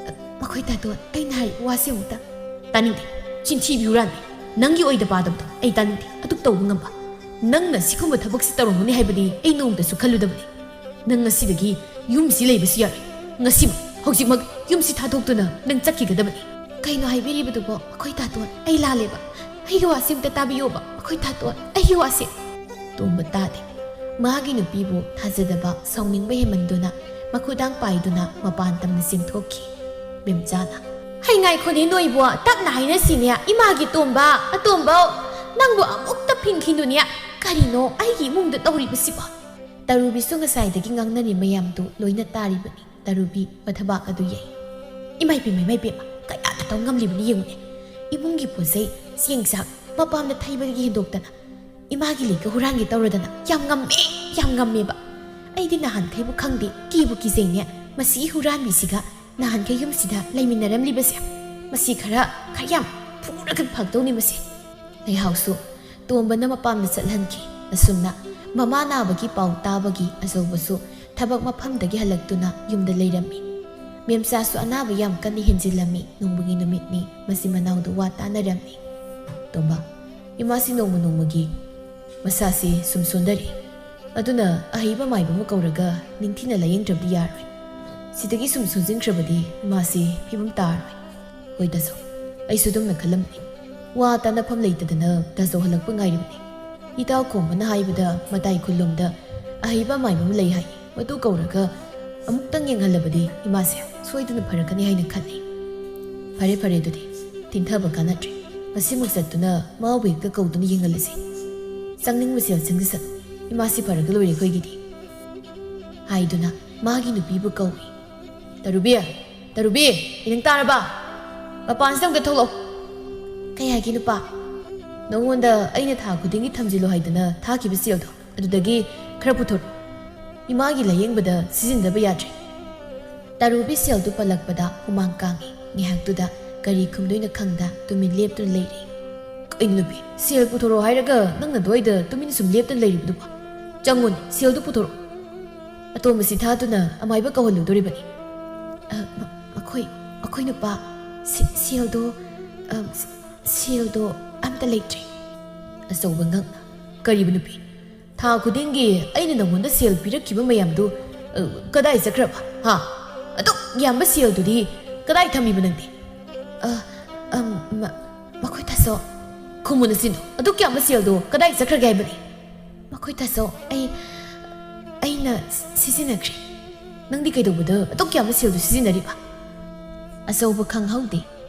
"ꯑ, ꯃꯈꯣꯏ ꯊꯥꯗꯣꯛ, ꯑꯩꯅ ꯍꯥꯏꯔꯤꯕ ꯋꯥꯁꯤ ꯑꯃꯨꯛꯇ꯫" "ꯇꯥꯅꯤꯡꯗꯦ, ꯆꯤꯟꯊꯤꯕꯤ ꯍꯨꯔꯥꯟꯕꯤ꯫ ꯅꯪꯒꯤ ꯑꯣꯏꯗ ꯄꯥꯗꯕꯗꯣ ꯑꯩ ꯇꯥꯅꯤꯡꯗꯦ, ꯑꯗꯨꯛ ꯇꯧꯕ ꯉꯝꯕ꯫ ꯅꯪꯅ ꯁꯤꯒꯨꯝꯕ ꯊꯕꯛꯁꯤ ꯇꯧꯔꯝꯒꯅꯤ ꯍꯥꯏꯕꯗꯤ ꯑꯩ ꯅꯣꯡꯃꯇꯁꯨ ꯈꯜꯂꯨꯗꯕꯅꯤ꯫ ꯅꯪ ꯉꯁꯤꯗꯒꯤ ꯌꯨꯝꯁꯤ ꯂꯩꯕꯁꯨ ꯌꯥꯔꯣꯏ꯫ ꯉꯁꯤꯃꯛ, ꯍꯧꯖꯤꯛꯃꯛ ꯌꯨꯝꯁꯤ ꯊꯥꯗꯣꯛꯇꯨꯅ ꯅꯪ ꯆꯠꯈꯤꯒꯗꯕꯅꯤ꯫" "ꯀꯩꯅꯣ ꯍꯥꯏꯕꯤꯔꯤꯕꯗꯨꯕꯣ? ꯃꯈꯣꯏ ꯊꯥꯗꯣꯛ, ꯑꯩ ꯂꯥꯜꯂꯦꯕ꯫ ꯑꯩꯒꯤ ꯋꯥꯁꯤ ꯑꯝꯇ ꯇꯥꯕꯤꯌꯣꯕ, ꯃꯈꯣꯏ ꯊꯥꯗꯣꯛ, ꯑꯩꯒꯤ ꯋꯥꯁꯤ꯫" ꯇꯣꯝꯕ ꯇꯥꯗꯦ꯫ ꯃꯥꯒꯤ ꯅꯨꯄꯤꯕꯨ ꯊꯥꯖꯗꯕ ꯁꯥꯎꯅꯤꯡꯕ ꯍꯦꯟꯃꯟꯗꯨꯅ ꯃꯈꯨꯗꯥꯡ ꯄꯥꯏꯗꯨꯅ ꯃꯄꯥꯟ ꯇꯝꯅ ꯆꯦꯟꯊꯣꯛꯈꯤ꯫ ꯃꯦꯝꯆꯥꯅ, "ꯍꯩ, ꯉꯥꯏꯈꯣꯅꯦ ꯅꯣꯏꯕꯨ, ꯇꯞꯅ ꯍꯥꯏꯅꯁꯤꯅꯦ꯫ ꯏꯃꯥꯒꯤ ꯇꯣꯝꯕ, ꯑꯇꯣꯝꯕꯧ, ꯅꯪꯕꯨ ꯑꯃꯨꯛꯇ ꯐꯤꯡꯈꯤꯅꯨꯅꯦ꯫ ꯀꯔꯤꯅꯣ ꯑꯩꯒꯤ ꯏꯃꯨꯡꯗ ꯇꯧꯔꯤꯕꯁꯤꯕꯣ?" ꯇꯔꯨꯕꯤꯁꯨ ꯉꯁꯥꯏꯗꯒꯤ ꯉꯥꯡꯅꯔꯤ ꯃꯌꯥꯝꯗꯨ ꯂꯣꯏꯅ ꯇꯥꯔꯤꯕꯅꯤ꯫ ꯇꯔꯨꯕꯤ ꯃꯊꯕꯥꯛ ꯑꯗꯨ ꯌꯩ꯫ "ꯏꯃꯥꯏ ꯄꯦꯝꯃ, ꯏꯃꯥꯏ ꯄꯦꯝꯃ, ꯀꯌꯥꯗ ꯇꯧ ꯉꯝꯂꯤꯕꯅꯤ ꯌꯦꯡꯉꯨꯅꯦ꯫ ꯏꯃꯨꯡꯒꯤ ꯄꯣꯠ ꯆꯩ, ꯆꯦꯡ ꯆꯥꯛ, ꯃꯄꯥꯝꯗ ꯊꯩꯕꯗꯒꯤ ꯍꯦꯟꯗꯣꯛꯇꯅ ꯏꯃꯥꯒꯤ ꯂꯤꯛꯀ ꯍꯨꯔꯥꯟꯒꯦ ꯇꯧꯔꯗꯅ ꯌꯥꯝ ꯉꯝꯃꯦ, ꯌꯥꯝ ꯉꯝꯃꯦꯕ꯫ ꯑꯩꯗꯤ ꯅꯍꯥꯟꯈꯩꯕꯨ ꯈꯪꯗꯦ, ꯀꯤꯕꯨ ꯀꯤꯖꯩꯅꯦ꯫ ꯃꯁꯤ ꯍꯨꯔꯥꯟꯕꯤꯁꯤꯒ ꯅꯍꯥꯟꯈꯩ ꯌꯨꯝꯁꯤꯗ ꯂꯩꯃꯤꯟꯅꯔꯝꯂꯤꯕꯁꯦ꯫ ꯃꯁꯤ ꯈꯔ, ꯈꯔ ꯌꯥꯝ ꯐꯨꯔꯒ ꯐꯒꯗꯧꯅꯤ ꯃꯁꯤ꯫ ꯂꯩꯍꯥꯎꯁꯨ ꯇꯣꯝꯕꯅ ꯃꯄꯥꯝꯗ ꯆꯠꯍꯟꯈꯤ꯫ ꯑꯁꯨꯝꯅ ꯃꯃꯥ ꯅꯥꯕꯒꯤ ꯄꯥꯎ ꯇꯥꯕꯒꯤ ꯑꯆꯧꯕꯁꯨ ꯊꯕꯛ ꯃꯐꯝꯗꯒꯤ ꯍꯜꯂꯛꯇꯨꯅ ꯌꯨꯝꯗ ꯂꯩꯔꯝꯃꯤ꯫ ꯃꯦꯝꯆꯥꯁꯨ ꯑꯅꯥꯕ ꯌꯥꯝ ꯀꯟꯅ ꯍꯦꯟꯖꯤꯜꯂꯝꯃꯤ꯫ ꯅꯣꯡꯃꯒꯤ ꯅꯨꯃꯤꯠꯅꯤ꯫ ꯃꯆꯤꯟ ꯃꯅꯥꯎꯗꯨ ꯋꯥ ꯇꯥꯅꯔꯝꯃꯤ꯫ "ꯇꯣꯝꯕ, ꯏꯃꯥꯁꯤ ꯅꯣꯡꯃ ꯅꯣꯡꯃꯒꯤ ꯃꯁꯥꯁꯤ ꯁꯨꯝ ꯁꯣꯟꯊꯔꯛꯏ꯫ ꯑꯗꯨꯅ ꯑꯍꯩꯕ ꯃꯥꯏꯕ ꯑꯃ ꯀꯧꯔꯒ ꯅꯤꯡꯊꯤꯅ ꯂꯥꯌꯦꯡꯗ꯭ꯔꯕꯗꯤ ꯌꯥꯔꯣꯏ꯫ ꯁꯤꯗꯒꯤ ꯁꯨꯝ ꯁꯣꯟꯖꯤꯟꯈ꯭ꯔꯕꯗꯤ ꯏꯃꯥꯁꯤ ꯐꯤꯕꯝ ꯇꯥꯔꯣꯏ꯫" "ꯍꯣꯏ ꯗꯥꯆꯧ, ꯑꯩꯁꯨ ꯑꯗꯨꯝꯅ ꯈꯜꯂꯝꯃꯤ꯫" ꯋꯥ ꯇꯥꯅꯐꯝ ꯂꯩꯇꯗꯅ ꯗꯥꯆꯧ ꯍꯜꯂꯛꯄ ꯉꯥꯏꯔꯤꯕꯅꯤ꯫ ꯏꯇꯥꯎ ꯈꯣꯝꯕꯅ ꯍꯥꯏꯕꯗ ꯃꯇꯥꯏ ꯈꯨꯜꯂꯣꯝꯗ ꯑꯍꯩꯕ ꯃꯥꯏꯕ ꯑꯃ ꯂꯩ ꯍꯥꯏ꯫ ꯃꯗꯨ ꯀꯧꯔꯒ ꯑꯃꯨꯛꯇꯪ ꯌꯦꯡꯍꯜꯂꯕꯗꯤ ꯏꯃꯥꯁꯦ ꯁꯣꯏꯗꯅ ꯐꯔꯛꯀꯅꯤ ꯍꯥꯏꯅ ꯈꯜꯂꯤ꯫ "ꯐꯔꯦ, ꯐꯔꯦ, ꯑꯗꯨꯗꯤ ꯊꯤꯡꯊꯕ ꯀꯥꯟꯅꯗ꯭ꯔꯦ꯫ ꯉꯁꯤꯃꯛ ꯆꯠꯇꯨꯅ ꯃꯥꯕꯨ ꯍꯦꯛꯇ ꯀꯧꯗꯨꯅ ꯌꯦꯡꯍꯜꯂꯁꯤ꯫ ꯆꯪꯅꯤꯡꯕ ꯁꯦꯜ ꯆꯪꯖꯁꯅꯨ꯫ ꯏꯃꯥꯁꯤ ꯐꯔꯒ ꯂꯣꯏꯔꯦ ꯑꯩꯈꯣꯏꯒꯤꯗꯤ꯫" ꯍꯥꯏꯗꯨꯅ ꯃꯥꯒꯤ ꯅꯨꯄꯤꯕꯨ ꯀꯧꯏ꯫ "ꯇꯔꯨꯕꯤ, ꯇꯔꯨꯕꯤ, ꯏꯅꯪ ꯇꯥꯔꯕ? ꯃꯄꯥꯟꯁꯤꯗ ꯑꯃꯨꯛꯇ ꯊꯣꯛꯂꯛꯑꯣ꯫" "ꯀꯩ ꯍꯥꯏꯒꯦ ꯅꯨꯄꯥ?" "ꯅꯉꯣꯟꯗ ꯑꯩꯅ ꯊꯥ ꯈꯨꯗꯤꯡꯒꯤ ꯊꯝꯖꯤꯜꯂꯨ ꯍꯥꯏꯗꯅ ꯊꯥꯈꯤꯕ ꯁꯦꯜꯗꯣ, ꯑꯗꯨꯗꯒꯤ ꯈꯔ ꯄꯨꯊꯣꯔꯛꯑꯣ꯫ ꯏꯃꯥꯒꯤ ꯂꯥꯌꯦꯡꯕꯗ ꯁꯤꯖꯤꯟꯅꯗꯕ ꯌꯥꯗ꯭ꯔꯦ꯫" ꯇꯔꯨꯕꯤ ꯁꯦꯜꯗꯨ ꯄꯜꯂꯛꯄꯗ ꯍꯨꯃꯥꯡ ꯀꯥꯡꯏ꯫ ꯉꯥꯏꯍꯥꯛꯇꯨꯗ ꯀꯔꯤ ꯈꯨꯝꯗꯣꯏꯅꯣ ꯈꯪꯗ ꯇꯨꯃꯤꯟ ꯂꯦꯞꯇꯨꯅ ꯂꯩꯔꯦ꯫ "ꯀꯩꯅꯣ ꯅꯨꯄꯤ, ꯁꯦꯜ ꯄꯨꯊꯣꯔꯛꯑꯣ ꯍꯥꯏꯔꯒ ꯅꯪꯅ ꯑꯗꯨꯋꯥꯏꯗ ꯇꯨꯃꯤꯟ ꯁꯨꯝ ꯂꯦꯞꯇꯨꯅ ꯂꯩꯔꯤꯕꯗꯨꯕꯣ? ꯆꯪꯉꯨꯅꯦ, ꯁꯦꯜꯗꯨ ꯄꯨꯊꯣꯔꯛꯑꯣ꯫" ꯑꯇꯣꯝꯕꯁꯤ ꯊꯥꯗꯨꯅ ꯑꯃꯥꯏꯕ ꯀꯧꯍꯜꯂꯨꯗꯣꯔꯤꯕꯅꯤ꯫ "ꯑ, ꯃ-, ꯃꯈꯣꯏ, ꯃꯈꯣꯏ ꯅꯨꯄꯥ, ꯁꯦ-, ꯁꯦꯜꯗꯣ, ꯑ, ꯁ-, ꯁꯦꯜꯗꯣ ꯑꯝꯇ ꯂꯩꯇ꯭ꯔꯦ꯫" ꯑꯆꯧꯕ ꯉꯛꯅ, "ꯀꯔꯤꯕ ꯅꯨꯄꯤ? ꯊꯥ ꯈꯨꯗꯤꯡꯒꯤ ꯑꯩꯅ ꯅꯉꯣꯟꯗ ꯁꯦꯜ ꯄꯤꯔꯛꯈꯤꯕ ꯃꯌꯥꯝꯗꯨ, ꯑ, ꯀꯗꯥꯏ ꯆꯠꯈ꯭ꯔꯕ? ꯍꯥ? ꯑꯗꯨꯛ ꯌꯥꯝꯕ ꯁꯦꯜꯗꯨꯗꯤ ꯀꯗꯥꯏ ꯊꯝꯃꯤꯕ ꯅꯪꯗꯤ?" "ꯑ, ꯑꯝ, ꯃ-, ꯃꯈꯣꯏ ꯇꯥꯆꯧ꯫" "ꯈꯨꯝꯃꯨ ꯅꯆꯤꯟꯗꯣ, ꯑꯗꯨꯛ ꯌꯥꯝꯕ ꯁꯦꯜꯗꯣ ꯀꯗꯥꯏ ꯆꯠꯈ꯭ꯔꯒꯦ ꯍꯥꯏꯕꯅꯤ?" "ꯃꯈꯣꯏ ꯇꯥꯆꯧ, ꯑꯩ, ꯑꯩꯅ ꯁꯤꯖꯤꯟꯅꯈ꯭ꯔꯦ꯫" "ꯅꯪꯗꯤ ꯀꯩꯗꯧꯕꯗ ꯑꯗꯨꯛ ꯌꯥꯝꯕ ꯁꯦꯜꯗꯨ ꯁꯤꯖꯤꯟꯅꯔꯤꯕ?" ꯑꯆꯧꯕ ꯈꯪꯍꯧꯗꯦ꯫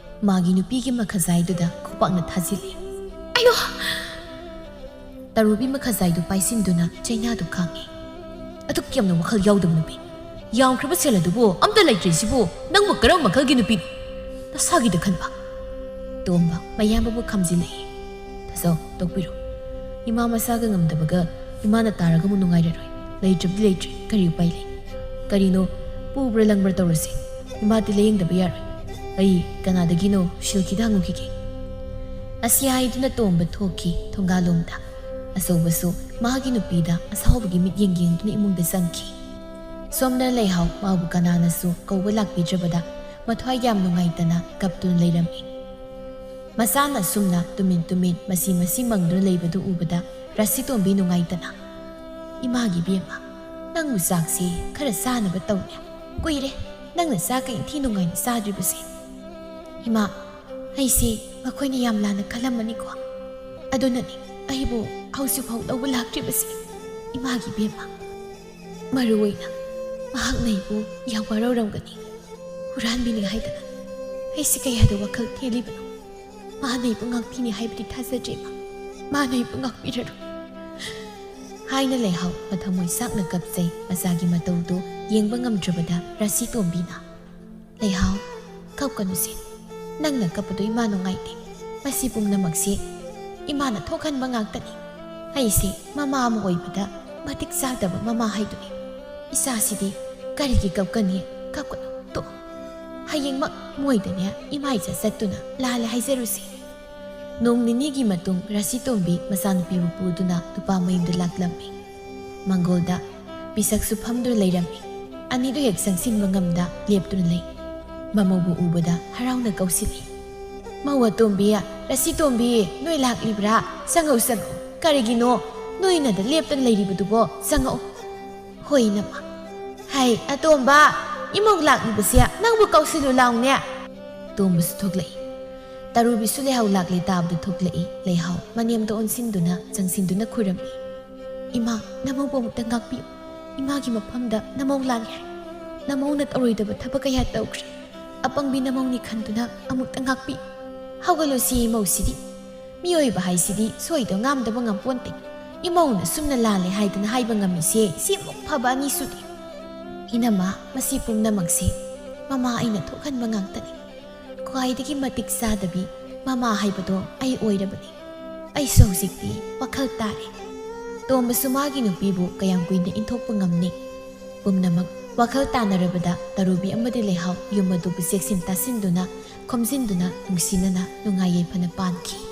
ꯃꯥꯒꯤ ꯅꯨꯄꯤꯒꯤ ꯃꯈꯖꯥꯏꯗꯨꯗ ꯈꯨꯄꯥꯛꯅ ꯊꯥꯖꯤꯜꯂꯤ꯫ "ꯑꯌꯣ!" ꯇꯔꯨꯕꯤ ꯃꯈꯖꯥꯏꯗꯨ ꯄꯥꯏꯁꯤꯟꯗꯨꯅ ꯆꯩꯅꯥꯗꯨ ꯈꯥꯡꯉꯤ꯫ "ꯑꯗꯨꯛ ꯌꯥꯝꯅ ꯋꯥꯈꯜ ꯌꯥꯎꯗꯕ ꯅꯨꯄꯤ! ꯌꯥꯝꯈ꯭ꯔꯕ ꯁꯦꯜ ꯑꯗꯨꯕꯨ ꯑꯝꯇ ꯂꯩꯇ꯭ꯔꯤꯁꯤꯕꯨ ꯅꯪꯕꯨ ꯀꯔꯝꯕ ꯃꯈꯜꯒꯤ ꯅꯨꯄꯤꯅꯣ? ꯅꯁꯥꯒꯤꯗ ꯈꯟꯕ꯫" ꯇꯣꯝꯕ ꯃꯌꯥꯝꯕꯕꯨ ꯈꯥꯝꯖꯤꯜꯂꯛꯏ꯫ "ꯇꯥꯆꯧ, ꯇꯣꯛꯄꯤꯔꯣ꯫ ꯏꯃꯥ ꯃꯁꯥꯒ ꯉꯝꯗꯕꯒ ꯏꯃꯥꯅ ꯇꯥꯔꯒ ꯑꯃꯨꯛ ꯅꯨꯡꯉꯥꯏꯔꯔꯣꯏ꯫ "ꯂꯩꯇ꯭ꯔꯕꯗꯤ ꯂꯩꯇ꯭ꯔꯦ, ꯀꯔꯤ ꯎꯄꯥꯏ ꯂꯩ? ꯀꯔꯤꯅꯣ, ꯄꯨꯕ꯭ꯔꯥ ꯂꯪꯕ꯭ꯔꯥ ꯇꯧꯔꯁꯦ꯫ ꯏꯃꯥꯗꯤ ꯂꯥꯌꯦꯡꯗꯕ ꯌꯥꯔꯣꯏ꯫ ꯑꯩ ꯀꯅꯥꯗꯒꯤꯅꯣ ꯁꯤꯜ ꯈꯤꯇ ꯍꯪꯉꯨꯈꯤꯒꯦ"꯫ ꯑꯁꯤ ꯍꯥꯏꯗꯨꯅ ꯇꯣꯝꯕ ꯊꯣꯛꯈꯤ ꯊꯣꯡꯒꯥꯜꯂꯣꯝꯗ꯫ ꯑꯆꯧꯕꯁꯨ ꯃꯥꯒꯤ ꯅꯨꯄꯤꯗ ꯑꯁꯥꯎꯕꯒꯤ ꯃꯤꯠꯌꯦꯡ ꯌꯦꯡꯗꯨꯅ ꯏꯃꯨꯡꯗ ꯆꯪꯈꯤ꯫ ꯁꯣꯝꯗꯅ ꯂꯩꯍꯥꯎ ꯃꯥꯕꯨ ꯀꯅꯥꯅꯁꯨ ꯀꯧꯕ ꯂꯥꯛꯄꯤꯗ꯭ꯔꯕꯗ ꯃꯊ꯭ꯋꯥꯏ ꯌꯥꯝ ꯅꯨꯡꯉꯥꯏꯇꯅ ꯀꯞꯇꯨꯅ ꯂꯩꯔꯝꯃꯤ꯫ ꯃꯆꯥꯅ ꯑꯁꯨꯝꯅ ꯇꯨꯃꯤꯟ ꯇꯨꯃꯤꯟ ꯃꯁꯤ ꯃꯁꯤ ꯃꯪꯗꯨꯅ ꯂꯩꯕꯗꯨ ꯎꯕꯗ ꯔꯥꯁꯤꯇꯣꯝꯕꯤ ꯅꯨꯡꯉꯥꯏꯇꯅ, "ꯏꯃꯥꯒꯤ ꯏꯕꯦꯝꯃ, ꯅꯪꯕꯨ ꯆꯥꯛꯁꯤ ꯈꯔ ꯆꯥꯅꯕ ꯇꯧꯅꯦ꯫ ꯀꯨꯏꯔꯦ ꯅꯪꯅ ꯆꯥꯛꯀ ꯏꯟꯊꯤ ꯅꯨꯡꯉꯥꯏꯅ ꯆꯥꯗ꯭ꯔꯤꯕꯁꯦ꯫ ꯏꯃꯥ, ꯑꯩꯁꯦ ꯃꯈꯣꯏꯅ ꯌꯥꯝ ꯂꯥꯟꯅ ꯈꯜꯂꯝꯃꯅꯤꯀꯣ꯫ ꯑꯗꯨꯅꯅꯤ ꯑꯩꯕꯨ ꯍꯧꯖꯤꯛꯐꯥꯎ ꯂꯧꯕ ꯂꯥꯛꯇ꯭ꯔꯤꯕꯁꯦ꯫ ꯏꯃꯥꯒꯤ ꯏꯕꯦꯝꯃ, ꯃꯔꯨ ꯑꯣꯏꯅ ꯃꯍꯥꯛꯅ ꯑꯩꯕꯨ ꯌꯥꯝ ꯋꯥꯔꯧꯔꯝꯒꯅꯤ꯫ ꯍꯨꯔꯥꯟꯕꯤꯅꯤ ꯍꯥꯏꯗꯅ ꯑꯩꯁꯦ ꯀꯌꯥꯗ ꯋꯥꯈꯜ ꯊꯦꯜꯂꯤꯕꯅꯣ꯫ ꯃꯥꯅ ꯑꯩꯕꯨ ꯉꯥꯛꯄꯤꯅꯤ ꯍꯥꯏꯕꯗꯤ ꯊꯥꯖꯗ꯭ꯔꯦ, ꯏꯃꯥ꯫ ꯃꯥꯅ ꯑꯩꯕꯨ ꯉꯥꯛꯄꯤꯔꯔꯣꯏ"꯫ ꯍꯥꯏꯅ ꯂꯩꯍꯥꯎ ꯃꯊꯃꯣꯏ ꯆꯥꯛꯅ ꯀꯞꯆꯩ꯫ ꯃꯆꯥꯒꯤ ꯃꯇꯧꯗꯨ ꯌꯦꯡꯕ ꯉꯝꯗ꯭ꯔꯕꯗ ꯔꯥꯁꯤꯇꯣꯝꯕꯤꯅ, "ꯂꯩꯍꯥꯎ, ꯀꯞꯀꯅꯨꯁꯦ꯫ ꯅꯪꯅ ꯀꯞꯄꯗꯨ ꯏꯃꯥ ꯅꯨꯡꯉꯥꯏꯇꯦ꯫ ꯃꯁꯤ ꯄꯨꯝꯅꯃꯛꯁꯤ ꯏꯃꯥꯅ ꯊꯣꯛꯍꯟꯕ ꯉꯥꯛꯇꯅꯤ꯫ ꯑꯩꯁꯦ ꯃꯃꯥ ꯑꯃ ꯑꯣꯏꯕꯗ ꯃꯇꯤꯛ ꯆꯥꯗꯕ ꯃꯃꯥ ꯍꯥꯏꯗꯨꯅꯤ꯫ ꯏꯆꯥꯁꯤꯗꯤ ꯀꯔꯤꯒꯤ ꯀꯞꯀꯅꯤ? ꯀꯞꯀꯅꯨ, ꯇꯣꯛꯑꯣ꯫ ꯍꯌꯦꯡꯃꯛ ꯃꯣꯏꯗꯅꯦ ꯏꯃꯥ ꯏꯆꯥ ꯆꯠꯇꯨꯅ ꯂꯥꯜꯂꯦ ꯍꯥꯏꯖꯔꯨꯁꯤ"꯫ ꯅꯣꯡ ꯅꯤꯅꯤꯒꯤ ꯃꯇꯨꯡ ꯔꯥꯁꯤꯇꯣꯝꯕꯤ ꯃꯆꯥꯅꯨꯄꯤꯕꯨ ꯄꯨꯗꯨꯅ ꯅꯨꯄꯥ ꯃꯌꯨꯝꯗ ꯂꯥꯛꯂꯝꯃꯤ꯫ ꯃꯪꯒꯣꯜꯗ ꯄꯤꯁꯛꯁꯨ ꯐꯝꯗꯨꯅ ꯂꯩꯔꯝꯃꯤ꯫ ꯑꯅꯤꯗꯨ ꯍꯦꯛ ꯆꯪꯁꯤꯟꯕ ꯉꯝꯗ ꯂꯦꯞꯇꯨꯅ ꯂꯩ꯫ ꯃꯃꯧꯕꯨ ꯎꯕꯗ ꯍꯔꯥꯎꯅ ꯀꯧꯁꯤꯜꯂꯤ꯫ "ꯃꯧ ꯑꯇꯣꯝꯕꯤ, ꯔꯥꯁꯤꯇꯣꯝꯕꯤ, ꯅꯣꯏ ꯂꯥꯛꯂꯤꯕ꯭ꯔꯥ? ꯆꯪꯉꯛꯎ, ꯆꯪꯉꯛꯎ꯫ ꯀꯔꯤꯒꯤꯅꯣ ꯅꯣꯏꯅꯗ ꯂꯦꯞꯇꯅ ꯂꯩꯔꯤꯕꯗꯨꯕꯣ? ꯆꯪꯉꯛꯎ"꯫ "ꯍꯣꯏ, ꯏꯅꯝꯃ"꯫ "ꯍꯩ, ꯑꯇꯣꯝꯕ, ꯏꯃꯧ ꯂꯥꯛꯂꯤꯕꯁꯦ ꯅꯪꯕꯨ ꯀꯧꯁꯤꯜꯂꯨ ꯂꯥꯎꯅꯦ"꯫ ꯇꯣꯝꯕꯁꯨ ꯊꯣꯛꯂꯛꯏ꯫ ꯇꯔꯨꯕꯤꯁꯨ ꯂꯩꯍꯥꯎ ꯂꯥꯛꯂꯦ ꯇꯥꯕꯗ ꯊꯣꯛꯂꯛꯏ꯫ ꯂꯩꯍꯥꯎ ꯃꯅꯦꯝꯗ ꯑꯣꯟꯁꯤꯟꯗꯨꯅ ꯆꯪꯁꯤꯟꯗꯨꯅ ꯈꯨꯔꯝꯃꯤ꯫ "ꯏꯃꯥ, ꯅꯃꯧꯕꯨ ꯑꯃꯨꯛꯇ ꯉꯥꯛꯄꯤꯌꯨ꯫ ꯏꯃꯥꯒꯤ ꯃꯐꯝꯗ ꯅꯃꯧ ꯂꯥꯜꯂꯦ ꯍꯥꯏ꯫ ꯅꯃꯧꯅ ꯇꯧꯔꯣꯏꯗꯕ ꯊꯕꯛ ꯀꯌꯥ ꯇꯧꯈ꯭ꯔꯦ꯫ ꯑꯄꯪꯕꯤ ꯅꯃꯧꯅꯤ ꯈꯟꯗꯨꯅ ꯑꯃꯨꯛꯇ ꯉꯥꯛꯄꯤꯌꯨ꯫ ꯍꯧꯒꯠꯂꯨꯁꯤ ꯏꯃꯧꯁꯤꯗꯤ꯫ ꯃꯤꯑꯣꯏꯕ ꯍꯥꯏꯁꯤꯗꯤ ꯁꯣꯏꯗ ꯉꯥꯝꯗꯕ ꯉꯝꯄꯣꯟꯇꯦ꯫ ꯏꯃꯧꯅ ꯁꯨꯝꯅ ꯂꯥꯜꯂꯦ ꯍꯥꯏꯗꯅ ꯍꯥꯏꯕ ꯉꯝꯃꯤꯁꯦ ꯁꯤꯃꯨꯛ ꯐꯕ ꯑꯅꯤꯁꯨꯗꯤ꯫ ꯏꯅꯝꯃ, ꯃꯁꯤ ꯄꯨꯝꯅꯃꯛꯁꯦ ꯃꯃꯥ ꯑꯩꯅ ꯊꯣꯛꯍꯟꯕ ꯉꯥꯛꯇꯅꯤ꯫ ꯈ꯭ꯋꯥꯏꯗꯒꯤ ꯃꯇꯤꯛ ꯆꯥꯗꯕꯤ ꯃꯃꯥ ꯍꯥꯏꯕꯗꯣ ꯑꯩ ꯑꯣꯏꯔꯕꯅꯤ꯫ ꯑꯩꯁꯨ ꯍꯧꯖꯤꯛꯇꯤ ꯋꯥꯈꯜ ꯇꯥꯔꯦ"꯫ ꯇꯣꯝꯕꯁꯨ ꯃꯥꯒꯤ ꯅꯨꯄꯤꯕꯨ ꯀꯌꯥꯝ ꯀꯨꯏꯅ ꯏꯟꯊꯣꯛꯄ ꯉꯝꯅꯤ? ꯄꯨꯝꯅꯃꯛ ꯋꯥꯈꯜ ꯇꯥꯅꯔꯕꯗ ꯇꯔꯨꯕꯤ ꯑꯃꯗꯤ ꯂꯩꯍꯥꯎ ꯌꯨꯝ ꯑꯗꯨꯕꯨ ꯆꯦꯛꯁꯤꯟ ꯇꯥꯁꯤꯟꯗꯨꯅ, ꯈꯣꯝꯖꯤꯟꯗꯨꯅ, ꯅꯨꯡꯁꯤꯅꯅ ꯅꯨꯡꯉꯥꯏ ꯌꯥꯏꯐꯅ ꯄꯥꯟꯈꯤ꯫